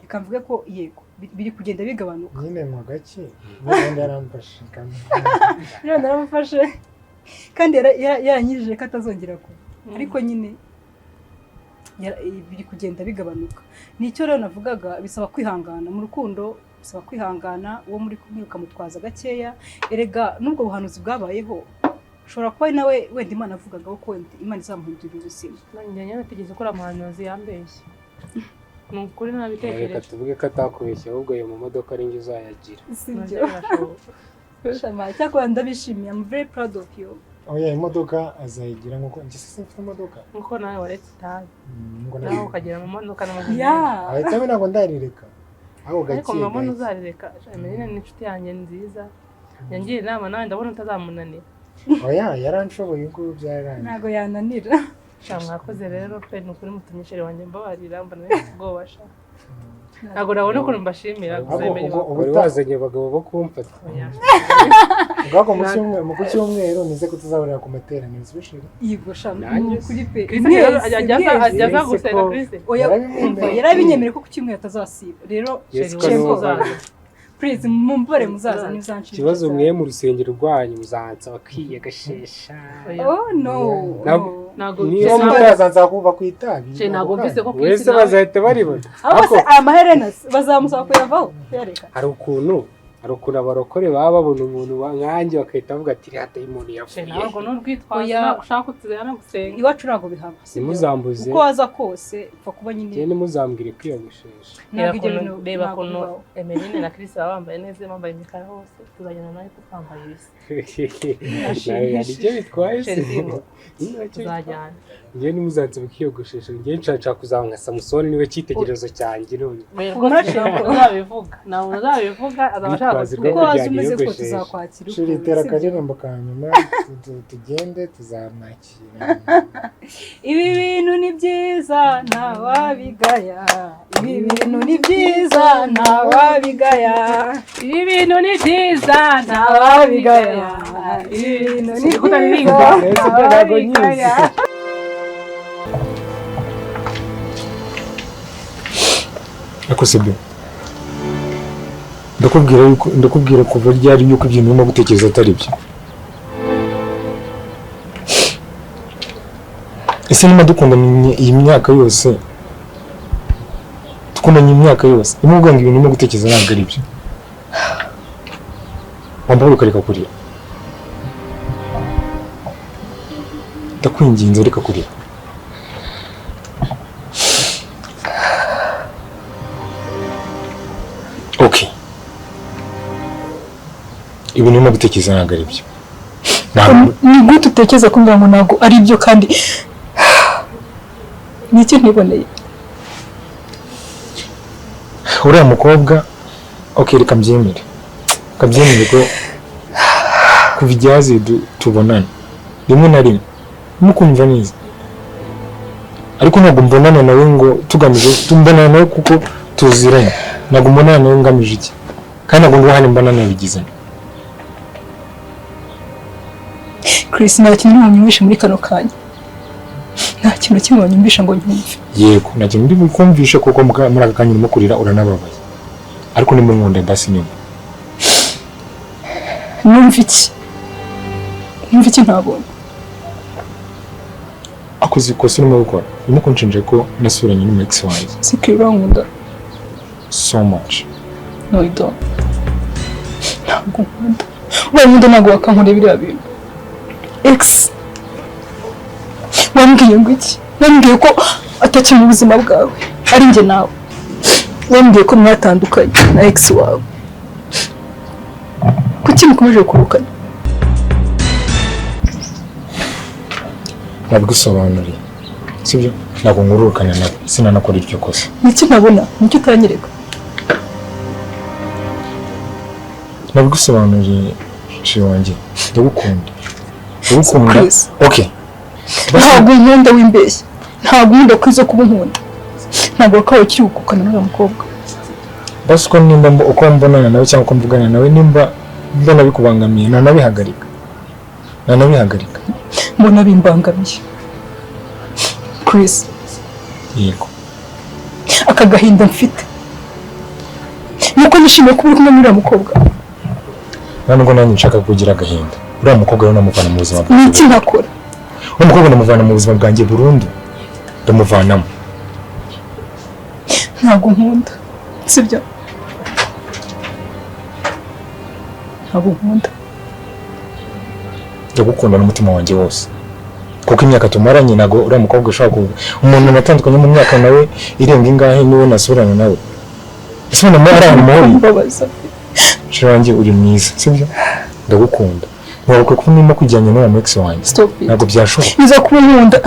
reka mvuge ko yego, biri kugenda bigabanuka. Nyine nywa gake, n'ubundi yaramfashe kandi. Rero naramufashe kandi yaranyijije ko atazongera kuba, ariko nyine biri kugenda bigabanuka. Nicyo rero navugaga, bisaba kwihangana mu rukundo, bisaba kwihangana, uwo muri kumwe ukamutwaza gakeya. Erega n'ubwo buhanuzi bwabayeho, ushobora kuba ari nawe wenda Imana avugagaho ko wenda Imana izamuhindurira ubuzima. Nanjye nyine nategereje ko uriya muhanuzi yambeshye, ni ukuri. Reka Nabitekereje. tuvuge ko atakubeshya, ahubwo ayo mu modoka ari njye uzayagira. Sibyo? Nabyo birashoboka. Shama, cyakora ndabishimiye, I'm very proud of you. Oya, imodoka azayigira nkuko njye se mfite imodoka. Nkuko nawe waretse itabi, Ngo nawe ukagera mu modoka n'amazina. Ahita ntabwo ndarireka ahubwo gake. Ariko murabona Gake. uzarireka. Emeline ni inshuti yanjye nziza, yangira inama, nawe ndabona utazamunanira. Oya, yaranshoboye, ubwo byararangiye. Ntabwo yananira. Sha, mwakoze rero pe, ni ukuri mutumye chéri wanjye mbabarira, mbona nifite ubwoba sha, ntabwo nabona ukuntu mbashimira gusa. Ahubwo Emeline. ubwo Wari wazanye abagabo bo kumfata. Oya. Ubwako mu cyumweru, mu ku cyumweru nize ko tuzahurira ku materaniro, sibishire. Yego sha, Nanjye ni ukuri pe. Chris Mwese, ajya aza mwese. ajya aza Mwese gusenga. ko- Chris. Oya, Yarabimwemereye. umva, yarabinyemereye ko ku cyumweru atazasiba rero. Chéri Yesu wawe ko uzaza. Please, mumbare muzaza nizanshimisha. Ikibazo mwe mu rusengero rwanyu muzansaba kwiyogosesha. Oya. Oh no. Ntabwo- No. Ntabwo Niyo Chéri, muta- Mutaza kuva ku itabi. Chéri, ntabwo mvise ko Chris Wese nawe bazahita baribona. Ahubwo se Ariko aya maherena bazamusaba kuyavaho, kuyareka? hari ukuntu abarokore baba babona umuntu nkanjye bakahita bavuga ati rihata y'umuntu Chéri, yapfuye. nawe urwo ni urwitwazo. Oya. Ntabwo ushaka kutuzana gusenga. Iwacu ntabwo bihaba, sibyo? Ntimuzambuze. Uko waza kose upfa kuba nyine. Njye ntimuzambwire kwiyogoshesha. Ntabwo ibyo bintu Reba ntabwo ukuntu bibaho. Emeline na Chris baba bambaye neza, bambaye imikara hose, tuzagenda nawe twambaye ibisa. Nawe hari icyo bitwaye se? Chéri, ntacyo. Ntacyo bitwaye. Tuzajyana. Njye ntimuzansabe kwiyogoshesha, njye nshaka kuzaba nka Samusoni, niwe cyitegererezo cyanjye none. Oya, Ubwo rwose ntabwo uzabivuga, ntabwo uzabivuga, azaba ashaka Urwitwazo rwo Uko kutwereka. waza kujyana umeze ko iyogoshesha. tuzakwakira Chéri, uko, tera sibyo? akaririmbo ka nyuma, tugende, tuzamwakira. Ibi bintu ni byiza ntawabigaya, ibi bintu ni byiza ntawabigaya. Ibi bintu ni byiza Ntawabigaya, ibi bintu ni Kutaririmba. byiza Ese byo ntabwo nyizi. ntawabigaya. Ariko sibyo, ndakubwira yuko, ndakubwira kuva ryari yuko ibintu urimo gutekereza atari byo. Ese niba dukundanye iyi myaka yose, dukundanye imyaka yose, niba uvuga ngo ibintu urimo gutekereza ntabwo ari byo, wambaye ukareka kurira, ndakwinginze, reka kurira. Okay, ibintu urimo gutekereza ntabwo ari byo, ntabwo. Ni gute utekereza kumbwira ngo ntabwo ari byo kandi ni icyo ntiboneye? Uriya mukobwa, ok, reka mbyemere, reka mbyemere ko kuva igihe haziye tubonana rimwe na rimwe mukumva neza, ariko ntabwo mbonana nawe ngo tugamije, mbonana nawe kuko tuziranye, ntabwo mbonana nawe ngamije iki, kandi ntabwo uruhare mbona nabigize. Chris, nta kintu wanyumvisha muri kano kanya. Nta kintu kimwe wanyumvisha ngo nyumve. Yego, nta kintu ndi bukumvishe kuko muri aka kanya urimo kurira uranababaye. Ariko nimba unkunda basi nyumva. Numva iki? Numva iki ntabonye? Akoze ikosa urimo gukora. Urimo kunshinja ko nasuranye n'umu ex wanjye. Si ko urankunda. So much. No, you don't. Ntabwo nkunda. Ubaye unkunda ntabwo wakankorera biriya bintu. Ex. Wambwiye ngo iki? Wambwiye ko atakiri mu buzima bwawe. Ari njye nawe. Wambwiye ko mwatandukanye na ex wawe. Kuki mukomeje kurukana? Nabigusobanuriye. Sibyo? Ntabwo nkururukana nawe. Sinanakora iryo kosa. Niki ntabona? Niki utanyereka? Nabigusobanuriye shiri wanjye. Ndagukunda. Ndagukunda. Chris. Okay. Ntabwo unkunda w'imbeshyi. Ntabwo unkunda kwiza kuba unkunda. Ntabwo wakabaye ukirukukana n'uriya mukobwa. Basi uko nimba uko mbonana nawe cyangwa uko mvugana nawe nimba mbona bikubangamiye nanabihagarika. Nanabihagarika. Mbona bimbangamiye. Chris. Yego. Aka gahinda mfite. Nuko nishimiye kuba uri kumwe n'uriya mukobwa. Nubwo nanjye nshaka kugira agahinda. Uriya mukobwa rero namuvana mu buzima bwanjye. Niki ntakora? Uriya mukobwa namuvana mu buzima bwanjye burundu. Ndamuvanamo. Ntabwo nkunda. Sibyo? Ntabwo nkunda. Ndagukunda n'umutima wanjye wose. Kuko imyaka tumaranye ntabwo uriya mukobwa ushaka kuba umuntu natandukanye mu myaka nawe irenga ingahe niwe nasurana nawe. Ese ubona ari ahantu muhuriye? Mbabaza. Shira wanjye uri mwiza, sibyo? Ndagukunda. Ntabwo kuko ndimo kujyanye n'uwo ex wanjye. Stop it. Ntabwo byashoboka. Biza kuba unkunda.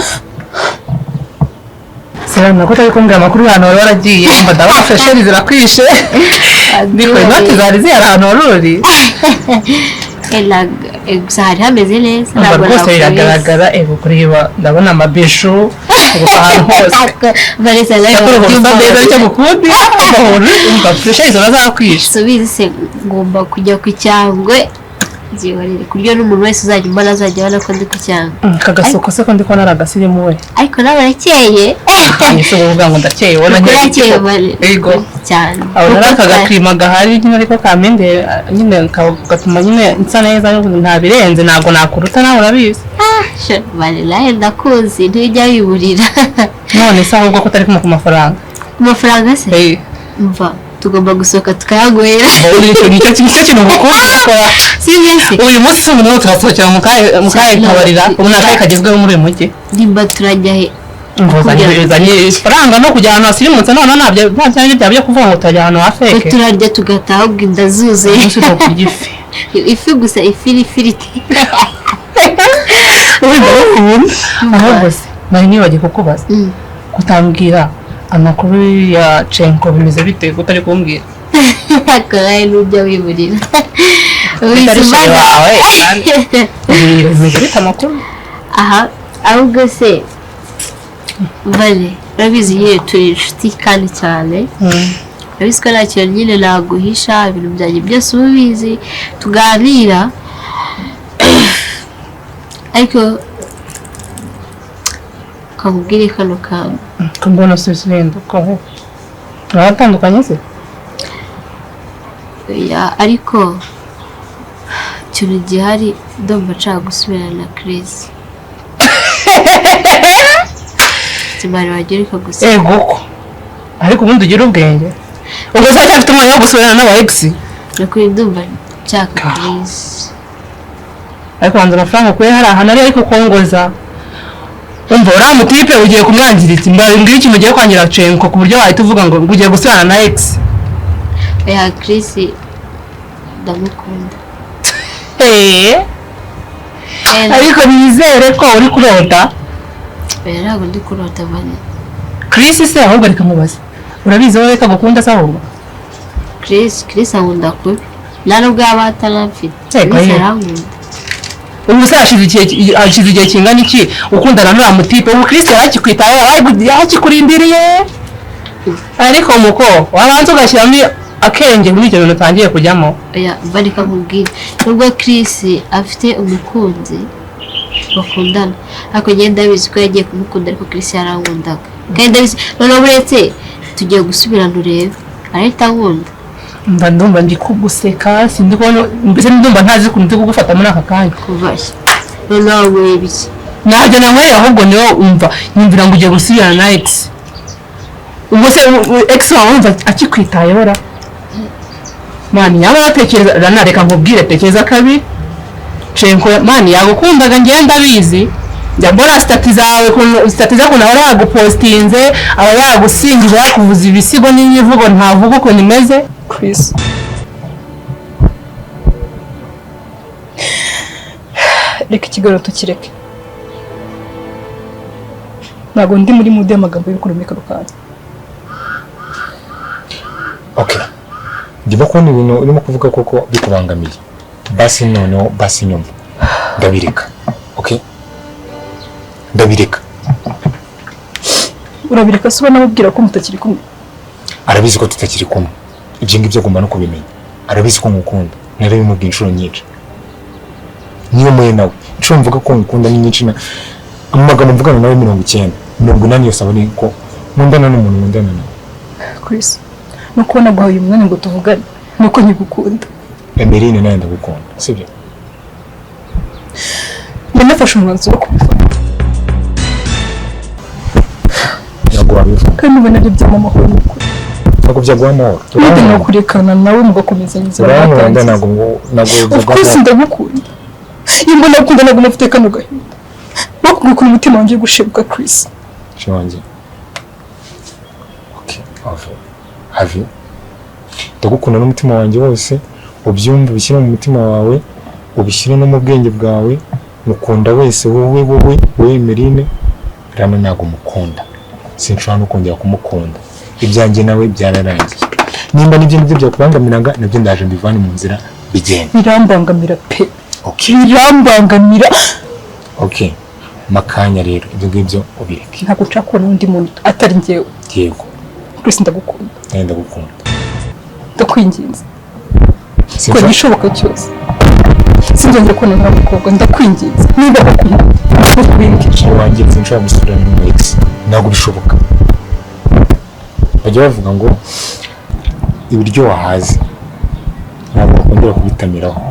Sera nako utari kumbwira amakuru y'ahantu wari waragiye mba ndabona fresheri zirakwishe. Ndiko inoti zari zihari ahantu wari uri. Gusa hari hameze neza. Ntabwo rwose biragaragara ego kureba ndabona amabishu gusa ahantu hose. Vanessa nawe Cyakora ubu usa neza nicyo ngukundi ugahora umva fresheri ziba zakwishe. Subizi se ngomba kujya ku cyangwe nzihorere kuryo n'umuntu wese uzajya umbona azajya abona ko ndi ku cyangwe. Aka gasoko se ko ndi kubona ari agasirimu we. Ariko nawe urakeye. Ni se uvuga ngo ndakeye ubona Urakeye Ego. cyane. Abona ari aka gakirima gahari nyine ariko kamende nyine gatuma nyine nsa neza nta birenze ntabwo nakuruta nawe urabizi. Vanessa ndakuzi ntujya wiburira. None se ahubwo ko utari ku mafaranga? Ku mafaranga se? Mva tugomba gusohoka tukayaguhera. Nicyo kintu ngukunda. Si mbese? Uyu munsi si umuntu turasohokera mu kahe kabarira ubu ni akahe kagezweho muri uyu mujyi. Nimba turajya he? Nguzanye ifaranga no kujya ahantu hasirimutse none ntabyo nta byo kuvuga ngo turajya ahantu ha feke. Turarya tugataha ubwo inda zuzuye. Umunsi kurya ifi. Ifi gusa ifi n'ifiriti. Ahubwo se nari nibagiwe kukubaza. Kutambwira amakuru ya Cenko bimeze bite utari kumbwira? Ariko nawe nujya wiburira. Bimeze bite amakuru? Aha ahubwo se Vale urabizi nyine turi inshuti kandi cyane. Urabizi ko nta kintu nyine naguhisha ibintu byanjye byose uba ubizi tuganira. Ariko kakubwire kano kantu. Mbona sizinduka ho. Muratandukanye se? Ya ariko ikintu gihari ndumva nshaka gusubirana na Chris. Kimari wagira ikagusa. Ego ko. Ariko ubundi ugira ubwenge. Ubwo se cyafite umwanya wo gusubirana n'aba ex? Nakuri ndumva nshaka Chris. Ariko banza amafaranga kuye hari ahantu ari ariko kongoza. Umva uriya mutipe ugiye kumwangiritsa mbwira ikintu ugiye kwangira Cenko ku buryo wahita uvuga ngo ugiye gusubirana na ex. Ya Chris ndamukunda. Ariko nizere ko uri kurota. Oya ntabwo ndi kurota Vane. Chris se ahubwo reka mubaze. Urabizi wowe ko agukunda se ahubwo? Chris ankunda kubi. Nta nubwo yaba ataramfite. Chris arankunda. Ubu se hashize igihe kingana iki ukundana n'uriya mutipe? Ubu Chris yarakikwitaye yarakikurindiriye. Ariko muko wabanza ugashyiramo akenge muri ibyo bintu utangiye kujyamo. Oya bareka nkubwire nubwo Chris afite umukunzi Bakundana, ariko njye ndabizi ko yagiye kumukunda, ariko Chris yarankundaga kandi ndabizi. Noneho uretse tugiye gusubirana, urebe arahita ankunda. Mba ndumva ndi kuguseka, sindi kubona, mbese ndumva ntazi ukuntu ndi kugufata muri aka kanya. Kuva noneho wanyweye ibiki? Ntabyo nanyweye, ahubwo niwe umva nyumvira ngo ugiye gusubirana na ex. Ubwo se ex wawe wumva akikwitayeho ra? Man, nyamara tekereza rana, reka nkubwire, tekereza kabi. Cenko man yagukundaga, njyewe ndabizi, njya mbona status zawe, ukuntu status zawe, ukuntu aba yagupostinze, aba yagusingije, yakuvuza ibisigo n'imivugo ntavuga ukuntu imeze. Chris, reka ikiganiro tukireke, ntabwo ndi muri mood y'amagambo y'urukundo muri kano kanya. Okay, ndimo kubona ibintu urimo kuvuga koko bikubangamiye. Basi noneho, basi nyumva, ndabireka. Okay, ndabireka. Urabireka se ubona amubwira ko mutakiri kumwe? Arabizi ko tutakiri kumwe, ibyo ngibyo agomba no kubimenya. Arabizi ko ngukunda, narabimubwiye inshuro nyinshi. Niyo muye nawe inshuro mvuga ko ngukunda ni nyinshi, na amagambo mvugana nawe 90, 80 yose aba ari ko nkundana n'umuntu nkundana nawe. Chris, no kubona guhaye uyu mwanya ngo tuvugane nuko nkigukunda. Emeline, nawe ndagukunda, sibyo? Njye nafashe umwanzuro wo kubivamo. Ntabwo wabivuga. Kandi ubona ari ibyama amahoro ni ukuri. Ntabwo byaguha amahoro. Mwite mwakurekana nawe mugakomeza inzira Urankunda. mwatangiye. Ntabwo Of byaguha course amahoro. ndagukunda. Iyo mbona gukunda ntabwo mufite kano gahinda. Bakubwira ukuntu umutima wanjye uri gushibuka, Chris. Shema wanjye. Okay, have have ndagukunda n'umutima wanjye wose, ubyumve, ubishyire mu mutima wawe, ubishyire no mu bwenge bwawe. Mukunda wese, wowe, wowe, wowe Emeline. Rano ntabwo mukunda, sinshobora no kongera kumukunda. Ibyanjye nawe byararangiye. Nimba n'ibyo ngibyo byakubangamiraga, nabyo ndaje mbivane mu nzira, bigenda. Birambangamira pe. Okay. Birambangamira. Okay, makanya rero ibyo ngibyo ubireke. Ntabwo nshaka kubona undi muntu atari njyewe. Yego. Chris, ndagukunda. Nawe ndagukunda. Ndakwinginze. Kora Sinshobora igishoboka cyose. Sinzongera kubona nta mukobwa, ndakwinginze. Niba ukunda, ntukwinginze. Wanjye, sinshobora gusubirana n'umu ex, ntabwo bishoboka. Bajya bavuga ngo ibiryo wahaze ntabwo wakongera kubitamiraho.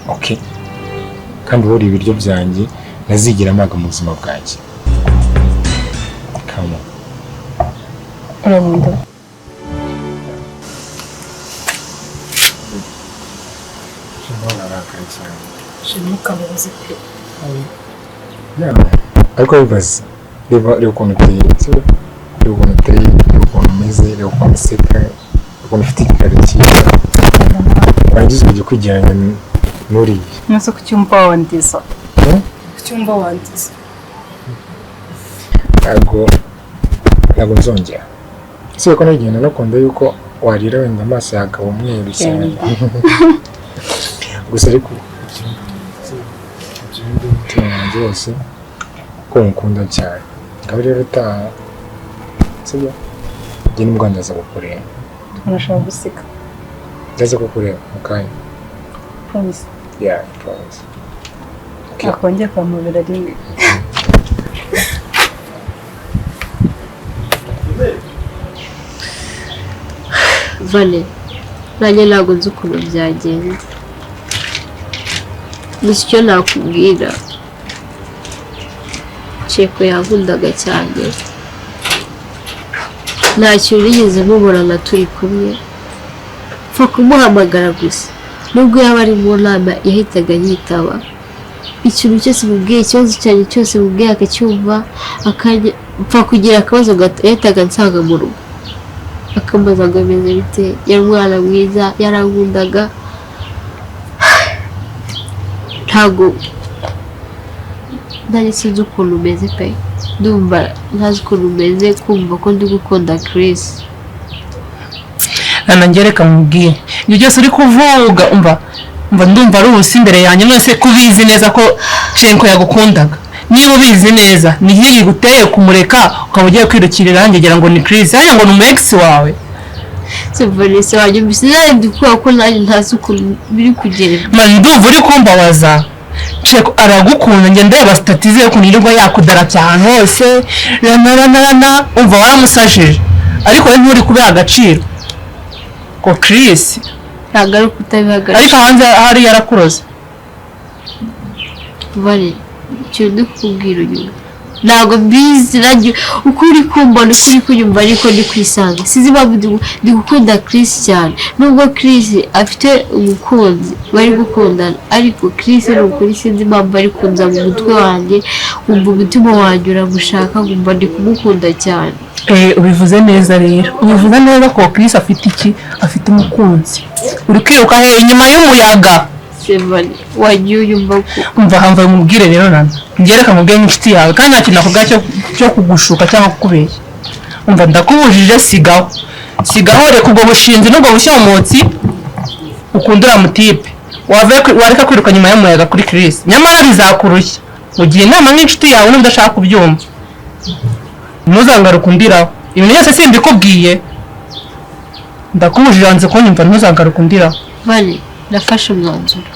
Okay, kandi wowe uri ibiryo byanjye ntazigera mpaga mu buzima bwanjye. Come on. Urankunda. Ntukamubuze pe. Ariko bibaze, reba, reba ukuntu uteye, sibyo? Reba ukuntu uteye, reba ukuntu umeze, reba ukuntu useka, reba ukuntu ufite igikari cyiza, warangiza ukajya kwigereranya n'uriya. Nese ku cyumba wandiza. Hmm? Ku cyumba wandiza. Ntabwo nzongera. Usibye ko n'igihe nanakunda yuko warira wenda amaso yawe akaba umweru cyane gusa, ariko ubyumve umutima wanjye wose ko ngukunda cyane. Ngaho rero utaha, sibyo? Njye nibwo ndaza kukureba. Urashaka guseka. Ndaza kukureba mu kanya. Promise. Yeah, promise. Okay. Akongera akampobera rimwe. Vale, nanjye ntabwo nzi ukuntu byagenze, gusa icyo nakubwira, Ceko yankundaga cyane, nta kintu nigeze mubonana turi kumwe, pfa kumuhamagara gusa, nubwo yaba ari mu nama yahitaga yitaba. Ikintu cyose mubwiye, ikibazo cyanjye cyose mubwiye akacyumva, akajya pfa kugira akabazo gato yahitaga ansanga mu rugo akambaza ngo bimeze bite. Yari umwana mwiza, yarankundaga. Ntabwo nanjye sinzi ukuntu umeze pe, ndumva ntazi ukuntu umeze kumva ko ndi gukunda Chris. Nana, njye reka mubwire, ibyo byose uri kuvuga umva ndumva ari ubusa imbere yanjye. Mwese ko ubizi neza ko Cenko yagukundaga, niba ubizi neza, ni iki kiguteye kumureka ukaba ugiye kwirukira irangi ngira ngo ni Chris, hariya ngo ni umu ex wawe? Se Vanessa, wanyumvise? Nanjye ndi kubera ko nanjye ntazi ukuntu biri kugenda. Man, ndumva uri kumbabaza. Ceko aragukunda, njye ndeba status ze ukuntu yirirwa yakudarapya ahantu hose, rana rana rana, umva waramusajije, ariko we nturi kubiha agaciro. Ko Chris Ntabwo ari ukutabiha ariko agaciro. Hanze hari yarakuroze. Vale, ikintu ndi kukubwira uyu, ntabwo mbizi nanjye uko uri kumbona, uko uri kunyumva, ariko ndi kwisanga. Sinzi impamvu ndi gukunda Chris cyane, nubwo Chris afite umukunzi bari gukundana, ariko Chris ni ukuri sinzi impamvu ari kunza mu mutwe wanjye, nkumva umutima wanjye uramushaka, nkumva ndi kumukunda cyane. Ubivuze neza rero, ubivuze neza ko Chris afite iki? Afite umukunzi. Uri kwiruka he inyuma y'umuyaga? Sevane, wagiye uyumva ko Umva, hamva mubwire rero nana, njye reka mubwire nk'inshuti yawe, kandi nta kintu nakubwira cyo kugushuka cyangwa kukubeshya. Umva, ndakubujije, sigaho, sigaho, reka ubwo bushinzi n'ubwo bushyomotsi, ukunda uriya mutipe. Wareka kwiruka nyuma y'umuyaga kuri Chris, nyamara bizakurushya. Ugiye inama nk'inshuti yawe, niba udashaka kubyumva ntuzangaruke undiraho. Ibintu byose simbikubwiye, ndakubujije, wanze kunyumva, ntuzangaruke undiraho. Vale, nafashe umwanzuro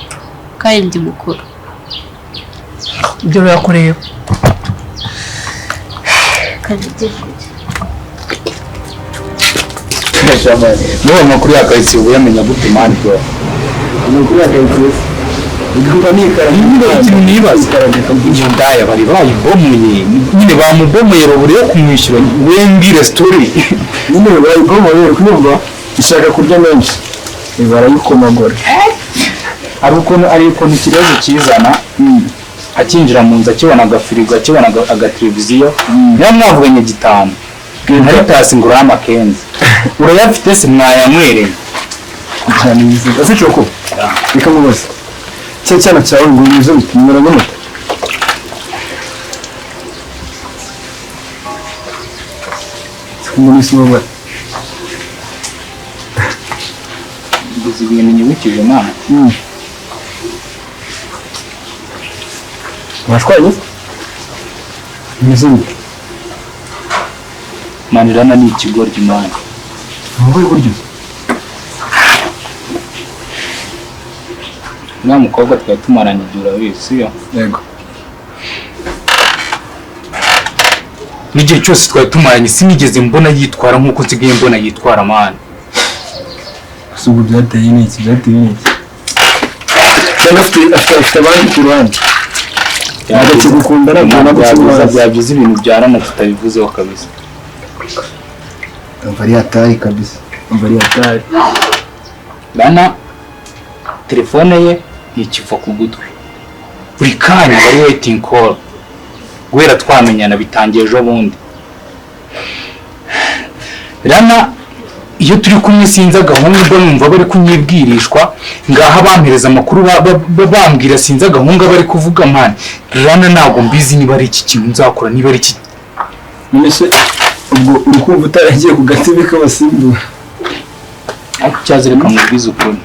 kandi ndi mukuru. Ibyo birakureba. Kandi njye kure. N'uwo makuru ya karitsiye uba uyamenya gute, man, bro? Amakuru ya karitsiye igomba nikara. Nyine ikintu nibaza, iyo ndaya bari bayibomoye, nyine bamubomoye, babura yo kumwishyura. We mbwire story. Nyine bayibomoye, uri kumva ishaka kurya menshi, barayikomagura. Hari ukuntu ikibazo kizana akinjira mu nzu, akibona agafirigo, akibona agateleviziyo, niba mwavuganye gitanu ntari pasi ngo urahe amakenzi, urayafite se mwayanywereye? Cyane biziga ese coko, reka mubaze cya cyana cyawe ngo bimeze bite, murabona ute? Umuntu isi mubara. Gusa ibintu nyibukije, Imana. Mwashwanye, bimeze bite? Manirana ni ikigoryi, Imana. Mu rwego ryo Uriya mukobwa twari tumaranye igihe, urabizi, siyo? Yego. N'igihe cyose twari tumaranye sinigeze mbona yitwara nk'uko nsigaye mbona yitwara, man. Gusa ubwo byateye n'iki? Byateye n'iki? Cyangwa afite abandi ku ruhande? Ntabwo akigukunda, ntabwo nabwo Byagize akimubaza. Byagize ibintu byarana tutabivuzeho kabisa. Umva, ari hatari kabisa, umva, ari hatari. Rana telefone ye ntikiva ku gutwi, buri kanya bari waiting call. Guhera twamenyana, bitangiye ejo bundi, Rana iyo turi kumwe sinzi agahungu mba numva bari kunyibwirishwa ngaha, bampereza amakuru, bambwira, sinzi agahungu bari kuvuga, man. Rana ntabwo mbizi niba ari iki kintu nzakora, niba ari iki. None se ubwo uri kumva utaragiye ku gatebe k'abasimbura? Ariko cyaza, reka mubwize ukuri.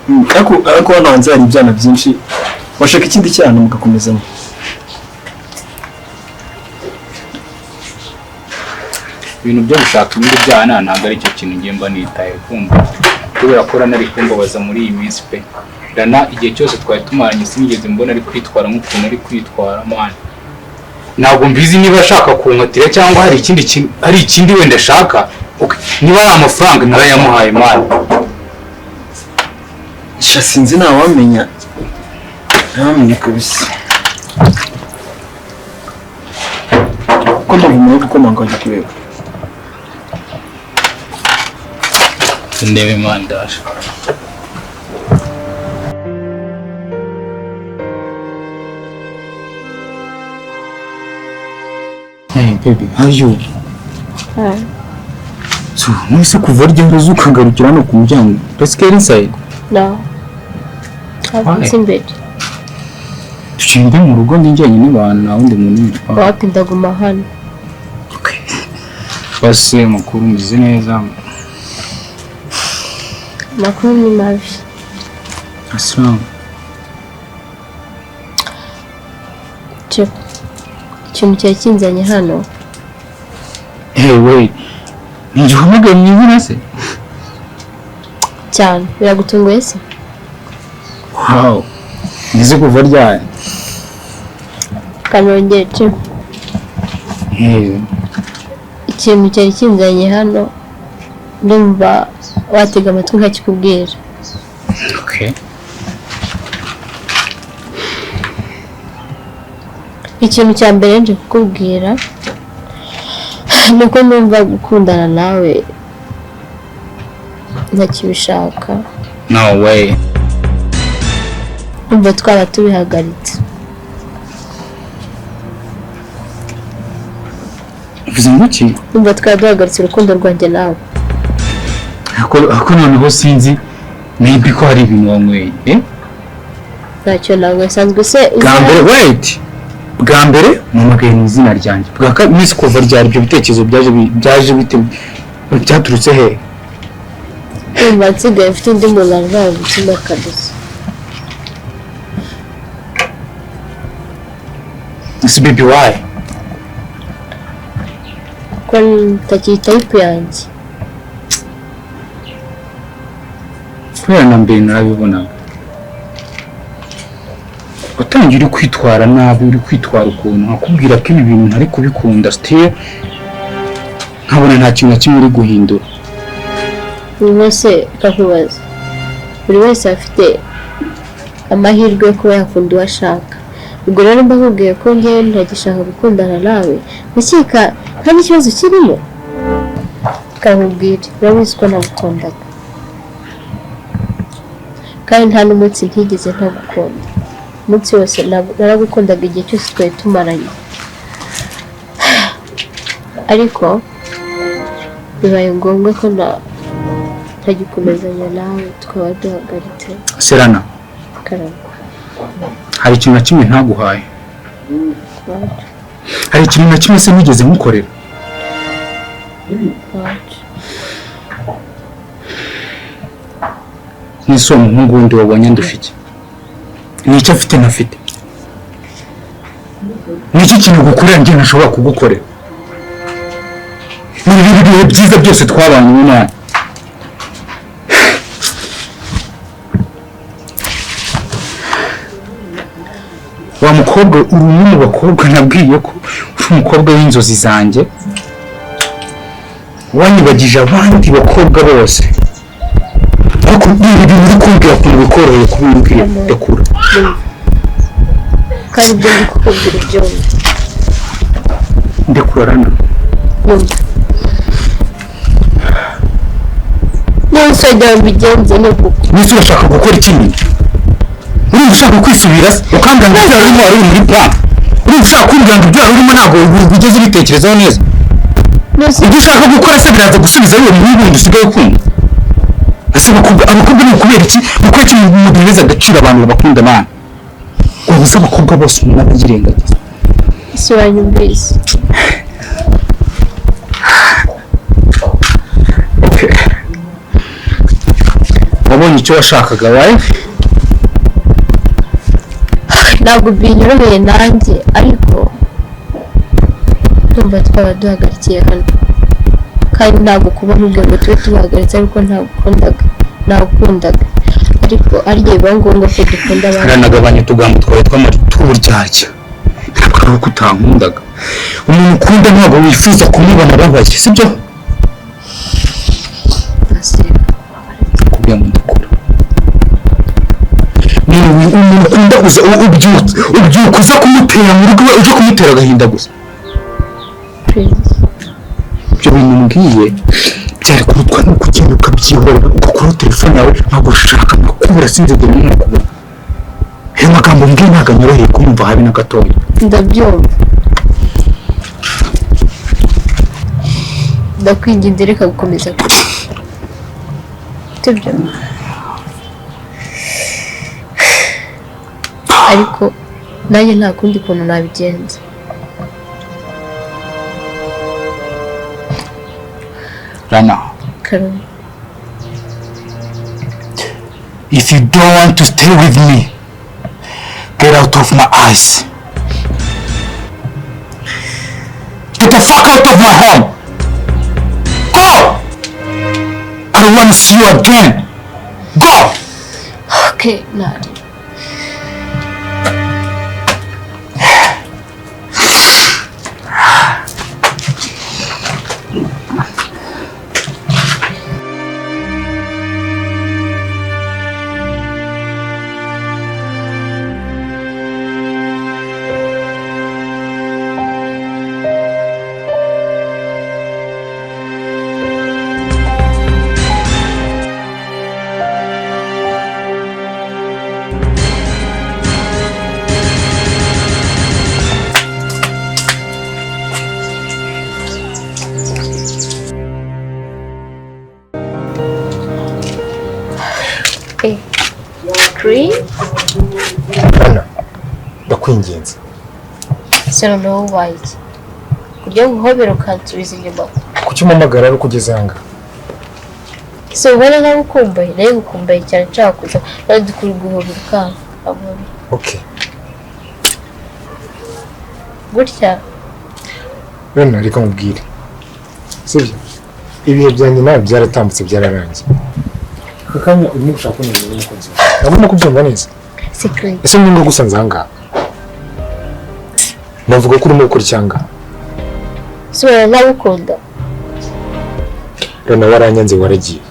Ariko hano hanze hari ibyana byinshi, washaka ikindi cyana mugakomezanya. Ibintu byo gushaka ibindi byana ntabwo ari cyo kintu ngiye mba nitaye kumva, kubera ko Rana ari kumbabaza muri iyi minsi pe. Rana igihe cyose twari tumaranye sinigeze mbona ari kwitwara nk'ukuntu ari kwitwara, man. Ntabwo mbizi niba ashaka kunkatira cyangwa hari ikindi kintu, hari ikindi wenda ashaka. Okay, niba ari amafaranga narayamuhaye, man. Sha, sinzi, ntawamenya, ntawamenya kabisa, kuko ndumva umuntu uri gukomanga, wajya kureba. Ndebe, man, ndaje. Hey baby, how are you? So, none kuva ryari uza ukagarukira hano ku muryango? Let's get inside. No. Why? Ntabwo imbere. Tugende mu rugo, ndi njyenyine bantu, nta wundi muntu witwa. Wapi, ndaguma hano. Base makuru, meze neza. Amakuru ni mabi. Asalamu. Cyo ikintu cyari kinzanye hano. Hey wait. Ni uhamagaye mu izina se? Cyane, biragutunguye se? Wow. Nize kuva ryari? Kanongera icumi. Ikintu cyari kinzanye hano ndumva watega amatwi nkakikubwira. Okay. Ikintu cya mbere nje kukubwira ni uko numva gukundana nawe ntakibishaka. No way. Ndumva twaba tubihagaritse. Uvuze ngo iki? Ndumva twaba duhagaritse urukundo rwanjye nawe. Ako noneho sinzi maybe ko hari ibintu wanyweye. Ntacyo ntabwo nsanzwe se. Bwa mbere wait. Bwa mbere mpamagaye mu izina ryanjye. Bwa kabiri miss kuva ryari ibyo bitekerezo byaje bite byaturutse he? Ndumva nsigaye mfite undi muntu arwaye umutima kabisa. Ese baby why? Ko ntakiri type yanjye. Kubera na mbere narabibonaga. Watangiye uri kwitwara nabi, uri kwitwara ukuntu nkakubwira ko ibi bintu ntari kubikunda still nkabona nta kintu na kimwe uri guhindura. Buri wese akakubaza, buri wese afite amahirwe yo kuba yakunda uwo ashaka. Ubwo rero mbakubwiye ko njyewe ntagishaka gukundana nawe, ndakeka nta n'ikibazo kirimo. Kakubwira urabizi ko nagukundaga kandi nta n'umunsi ntigeze ntagukunda. Umunsi wose naragukundaga igihe cyose twari tumaranye, ariko bibaye ngombwa ko ntagikomezanya nawe tukaba duhagaritse. Serana, hari ikintu na kimwe ntaguhaye? Hari ikintu na kimwe se nigeze nkukorera? Nise uwo muhungu wundi wabonye ndusha iki? Nicyo afite ntafite? Nicyo kintu gukorera njye ntashobora kugukorera? Ni ibihe byiza byose twabanye n'Imana. Wa mukobwa uri umwe mu bakobwa nabwiye ko uri umukobwa w'inzozi zanjye, wanyibagije abandi bakobwa bose. Ariko ibi bintu uri kumbwira ukuntu bikoroheye kubimbwira, ndakura. Kandi ibyo ndi kukubwira ubyumva. Ndakura rana. Nonese wagira ngo mbigenze ni uku. Nonese urashaka gukora iki nyine? Urumva ushaka kwisubira se? Ukambwira ngo ibyo urimo wari uri muri plan. Urumva ushaka kumbwira ngo ibyo urimo ntabwo ugeze ubitekerezaho neza. Ibyo ushaka gukora se biraza gusubiza uwo muhungu wundi usigaye ukunda. Ese abakobwa ni ukubera iki? Ni iki muduhereza agaciro abantu babakunda mana? Ubuze abakobwa bose umuntu aba yirengagiza. Ese uranyumvise? Okay. Wabonye icyo washakaga wae? Ntabwo binyoroheye nanjye, ariko ndumva twaba duhagarikiye hano. Kandi ntabwo kuba nkubwiye ngo tube tubahagaritse ariko ntagukundaga, nagukundaga. Ariko ari igihe biba ngombwa ko dukunda abantu. Haranagabanya utugambo twawe tw'uburyarya. Ntabwo ari uko utankundaga. Umuntu ukunda ntabwo wifuza kumubona ababaye, sibyo? Kubwira ngo ndakura. Umuntu ukunda uza ubyuka uza kumutera mu rugo uje kumutera agahinda gusa. Ibyo bintu mbwiye byari kurutwa no kugenda ukabyihorera ugakuraho telefone yawe nkagushaka nkakubura sinzigera nkakubona. Ayo magambo mbwiye ntabwo anyoroheye kumva habe na gatoya. Ndabyumva. Ndakwinginze reka gukomeza sibyo? Ariko nanjye nta kundi kuntu nabigenza. Rana. Karame. If you don't want to stay with me, get out of my eyes. Get the fuck out of my home. Go! I don't want to see you again. Go! Okay, Nari. Ndakwinginze. Ese noneho ubaye iki? Kurya guhobera ukansubiza inyuma. Kuki umpamagara ari ukugeza aha ngaha? Ese ubona nagukumbuye? Nawe gukumbuye cyane nshaka kuza kandi kuri guhobera ukanga. Okay. Gutya. Rena reka nkubwire. Sibyo? Ibihe byanjye nawe byaratambutse byararangiye. Aka kanya urimo gushaka kunezeza n'umukunzi wawe. Ntabwo urimo kubyumva neza. Secret. Ese niba gusanze aha ngaha? Navuga ko urimo gukora icyanga. Ese ubona nagukunda? Rena waranyanze waragiye.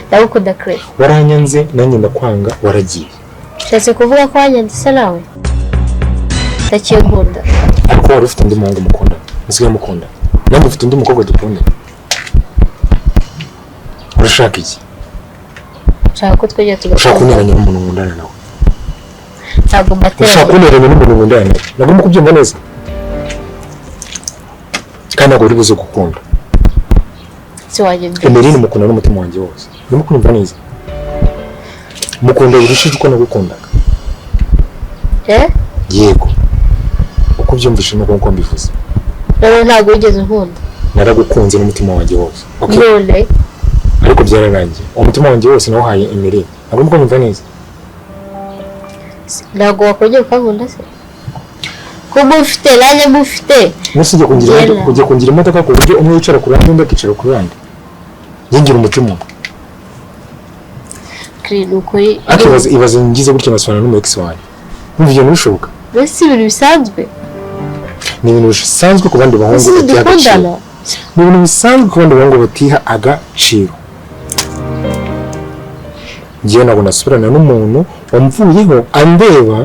Ndagukunda Claire. Waranyanze nanjye ndakwanga waragiye. Ushatse kuvuga ko wanyanze se nawe? Ndakinkunda. Ariko wari ufite undi muhungu mukunda. Musigaye mukunda. Nanjye mfite undi mukobwa dukunda. Urashaka iki? Nshaka ko twongera Ushaka tugakundana. kunteranya n'umuntu nkundana nawe. Ntabwo mbateranya. Ushaka kunteranya n'umuntu nkundana nawe. Ntabwo urimo kubyumva neza. Kandi ntabwo uri buze gukunda. Si wanjye mbere. Emeline mukunda n'umutima wanjye wose. Urimo kunyumva neza? Mukunda birushije uko nagukundaga. Eh? Yego. Uko ubyumvise nuko nkuko mbivuze. None ntabwo wigeze unkunda. Naragukunze n'umutima wanjye wose. Okay? None Ariko byararangiye. Umutima wanjye wose nawuhaye Emeline. Ntabwo urimo kunyumva neza? ntabwo wakongera ukankunda se? Ko mufite nanjye mufite. Mbese ujya kungira imodoka ku buryo umwe yicara ku ruhande undi akicara ku ruhande. Ngira umutima umwe. Claire ni ukuri. Ariko ibaze ngize gutya ngasubirana n'umu ex wanjye. Numva ibyo bishoboka. Mbese ibintu bisanzwe. Ni ibintu bisanzwe ku bandi bahungu Ese batiha agaciro. dukundana? Ni ibintu bisanzwe ku bandi bahungu batiha agaciro. Njyewe ntabwo nasubirana n'umuntu wamvuyeho andeba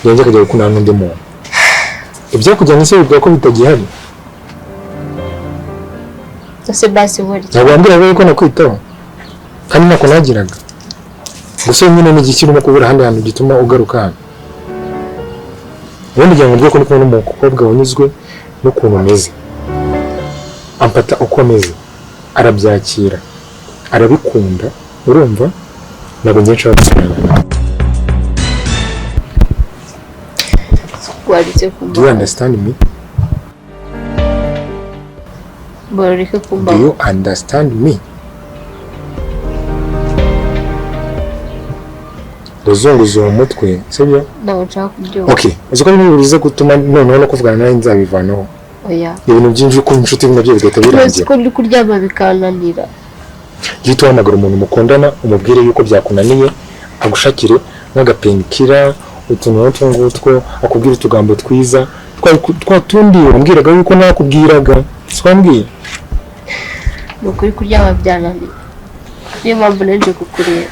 yongera akajya gukundana n'undi muntu. Ibyakujyanye se bivuga ko bitagihari. Ese basi nkora iki? Ntabwo wambwiraga ko nakwitaho kandi ntako nagiraga. Gusa nyine ni igiki urimo kubura ahandi hantu gituma ugaruka hano. Ubundi ngira ngo mvuge ko ndi kumwe n'umukobwa wanyuzwe n'ukuntu umeze. Amfata uko ameze, arabyakira, arabikunda, urumva? Ntabwo njye nshobora gusubirana nawe. Waretse Do you kumbabaza. understand me? Mbona ureke Do kumbabaza. you understand me? Uzunguza uwo mutwe, sibyo? Ntabwo nshaka kubyumva. Okay, uzi ko bimwe biza gutuma noneho no kuvugana nawe nzabivanaho. Oya. Ibintu byinshi ko inshuti nabyo bigahita Uretse birangira. ko ndi kuryama bikananira. Jya uhita uhamagara umuntu mukundana umubwire yuko byakunaniye, agushakire nk'agapenkira, utuntu n'utu ngutwo, akubwire utugambo twiza, twa tundi wambwiraga yuko nakubwiraga, si wambwiye? Ni ukuri kuryama byananiye. Niyo mpamvu naje kukureba.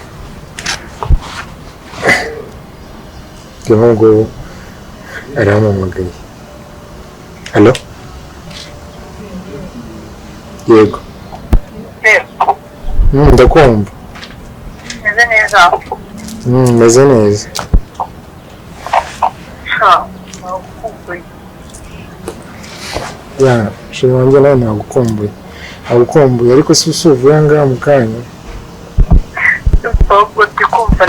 Niyo ngubu arampamagaye. Halo? Yego. Ndakumva. Meze neza. Meze neza. Sha, nagukumbuye. Ya, sheri wanjye nawe nagukumbuye. Nagukumbuye ariko si uvuye aha ngaha mu kanya. Ahubwo ndi kumva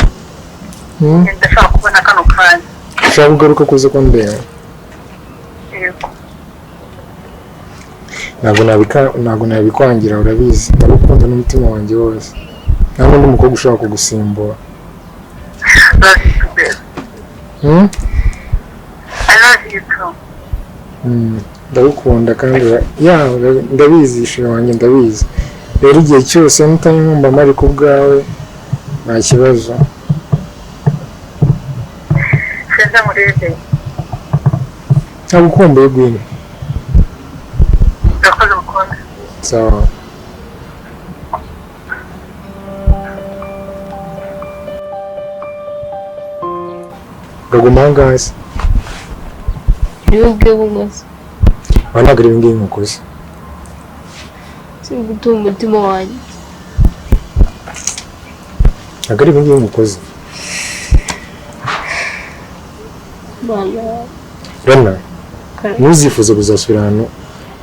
ndashaka kubona kano kanya. Ushaka kugaruka kuza kundeba. Yego. Ntabwo nabikwangira urabizi. Ndagukunda n'umutima wanjye wose. Nta n'undi mukobwa ushobora kugusimbura. Love you too, babe. I love you too. Ndagukunda kandi ndabizi sheri wanjye ndabizi. Rero igihe cyose nutanyumva mpari ku bwawe nta kibazo. Sinza nkurebe. Nagukumbuye Gwini. Urakoze mukunda. Sawa. Uraguma aha ngaha se? Niwe ubwe bunkoze. Aba ntabwo ari ibingibi nkukoze. Si gutuma umutima wanjye. Ntabwo ari ibingibi nkukoze. Mana. Rana, ntuzifuze kuzasubira ahantu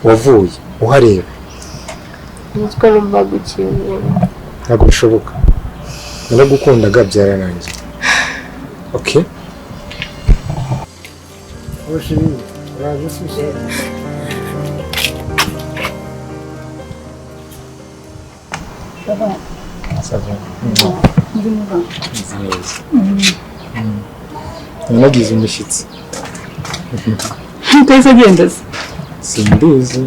wavuye uhareba. Umutwe numva gukingura. Ntabwo bishoboka. Naragukundaga byararangiye. Okay? Chérie, uraje se ushaka? Nagize umushyitsi. Utahise agenda se? Simbizi.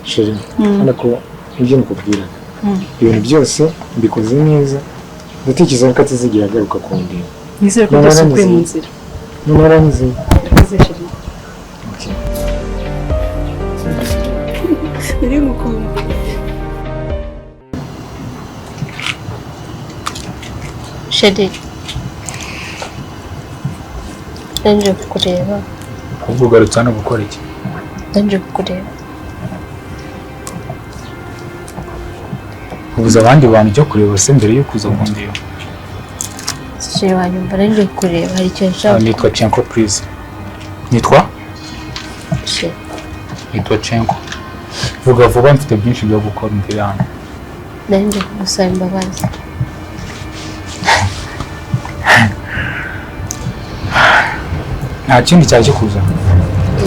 Chérie, urabona ko ibyo nakubwiraga. Ibintu byose mbikoze neza, ndatekereza ko atazigera agaruka kundeba. Nizere ko byose ukuye mu nzira. Noneho aranyizeye. Urakoze chérie. Okay. Nari ngukumbuye. Chérie, naje kukureba. Ahubwo ugarutse hano gukora iki? Naje kukureba. Ubuze abandi bantu ujya kureba se mbere yo kuza kundeba? Chérie wanyumva, naje kukureba hari icyo nshaka. Nitwa Chenko please. Nitwa? Chérie. Nitwa Chenko. Vuga vuba mfite byinshi byo gukora imbere hano. Naje kugusaba imbabazi. Nta kindi cyari kikuza.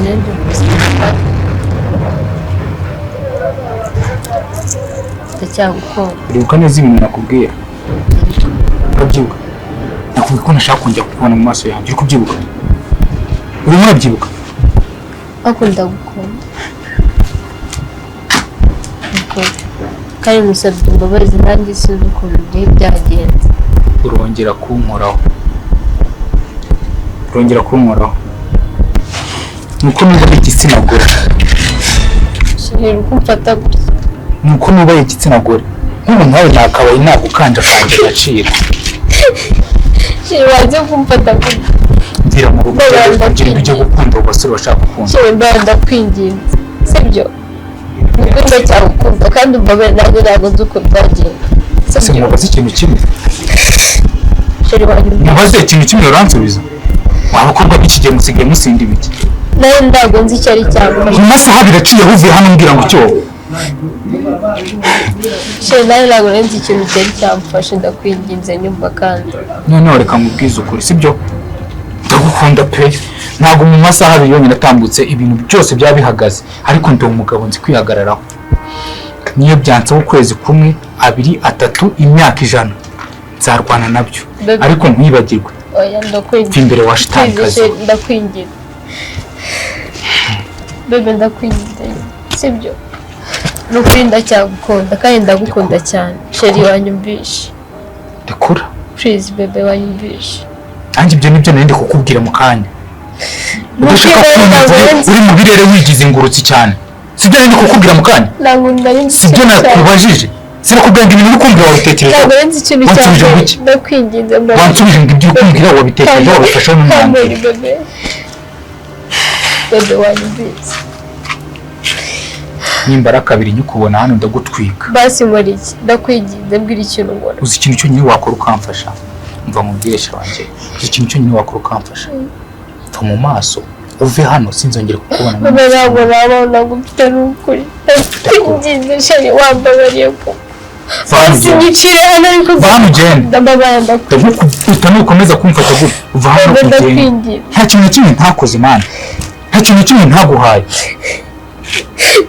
Naje kugusaba imbabazi. Ndacyagukunda. Uribuka neza ibintu nakubwiye? Urabyibuka? Nakubwiye ko ntashaka kongera kukubona mu maso yanjye. Uri kubyibuka? Urimo urabyibuka? Ariko ndagukunda. Kandi musabye imbabazi nanjye sinzi ukuntu byari byagenze. Urongera kunkoraho. Urongera kunkoraho. Nuko nubaye igitsina gore. Chérie, uko umfata gutya. Nuko nubaye igitsina gore. Nk'ubu nkawe nakabaye nagukanjakanje agaciro. Chérie, waje kumfata gutya. Mvira mu rugo ugenda ujye gukunda abo basore bashaka gukunda. Chérie, ndakwinginze. Sibyo? Nubwo ndacyagukunda kandi umbabarire nanjye ntabwo nzi uko byagenze. Se mubaze ikintu kimwe. Chérie, wanyumva. Mubaze ikintu kimwe uransubiza. Abakobwa b'iki gihe musigaye musinda ibiki? Nawe ntabwo nzi icyo ari cyagufasha. Mu masaha abiri aciye uvuye hano umbwira ngo icyo. Chérie, nawe ntabwo nzi ikintu cyari cyamfashe, ndakwinginze nyumva kandi. Noneho reka nkubwize ukuri, sibyo? Ndagukunda pe. Ntabwo mu masaha abiri yonyine atambutse ibintu byose byaba bihagaze, ariko ndi umugabo nzi kwihagararaho. Niyo byanseho ukwezi kumwe, abiri, atatu, imyaka 100 nzarwana nabyo. Ariko nkwibagirwe. Oya, ndakwinginze. Imbere wa shitani kazi. Ndakwinginze. Bebe, ndakwinginze. Sibyo? Nukuri ndacyagukunda kandi ndagukunda cyane. Chérie, wanyumvishe. Ndekura. Please bebe, wanyumvishe. Nanjye ibyo nibyo nari ndi kukubwira mu kanya. Udashaka kumva uri mu birere wigize ingurutsi cyane. Sibyo nari ndi kukubwira mu kanya? Sibyo nakubajije. Sinakubwira ngo ibintu uri kumbwira wabitekerejeho. Ntabwo nzi ikintu Wansubije ngo iki? Ndakwinginze mbabarira. Wansubije ngo ibyo uri kumbwira wabitekerejeho wabifasheho n'umwanzuro. Bebe. Bebe, wanyumvise. Nimbara kabiri nyikubona hano ndagutwika. Basi nkora iki? Ndakwinginze mbwira ikintu nkora. Uzi ikintu cyonyine wakora ukamfasha? Mva mubwire wanjye. Uzi ikintu cyonyine wakora ukamfasha? Mva mu maso uve hano sinzongere kukubona. Bebe, ntabwo nabaho nagufite n'ukuri. Ndakwinginze chérie, wambabariye ko. Basi nyicire hano ariko. Va hano ugende. Ndababara ndakwinginze. Ndagukubita nukomeza kumfata gutya. Va hano ugende. Nta kintu na kimwe ntakoze Imana. Nta kintu na kimwe ntaguhaye.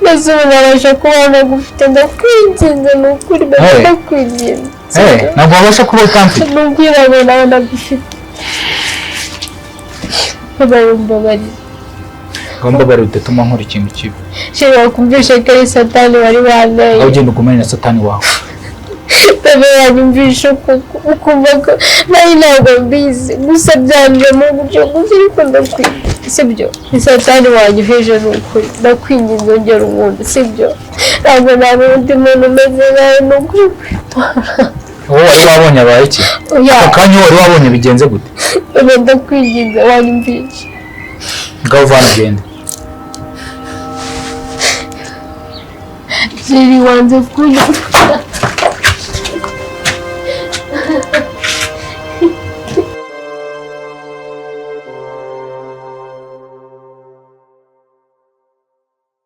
Mbese ubu nabasha kubaho nagufite, ndakwinginze ni ukuri, ndakwinginze. Ntabwo wabasha kubaho utamfite. Nubwo ntabwo nawe nagufite. Mbabarira, mbabarira. Mbabarira udatuma nkora ikintu kibi. Chérie, wakumvishe ko ari satani wari wanteye. Aho ugenda ugumane na satani wawe. Bebe, wanyumvishe ukumva ko nari ntabwo mbizi, gusa byanjemo gutyo gusa ariko ndakwinginze. Sibyo? Ni satani wanyoheje ni ukuri, ndakwinginze ongera unkunda, sibyo? Ntabwo nabona undi muntu umeze nkawe ni ukuri. Wowe wari wabonye abaye iki? Ako kanya wari wabonye bigenze gute? Bebe, ndakwinginze wanyumvishe. Ngaho vana ugende. Chérie, wanze kunyumva.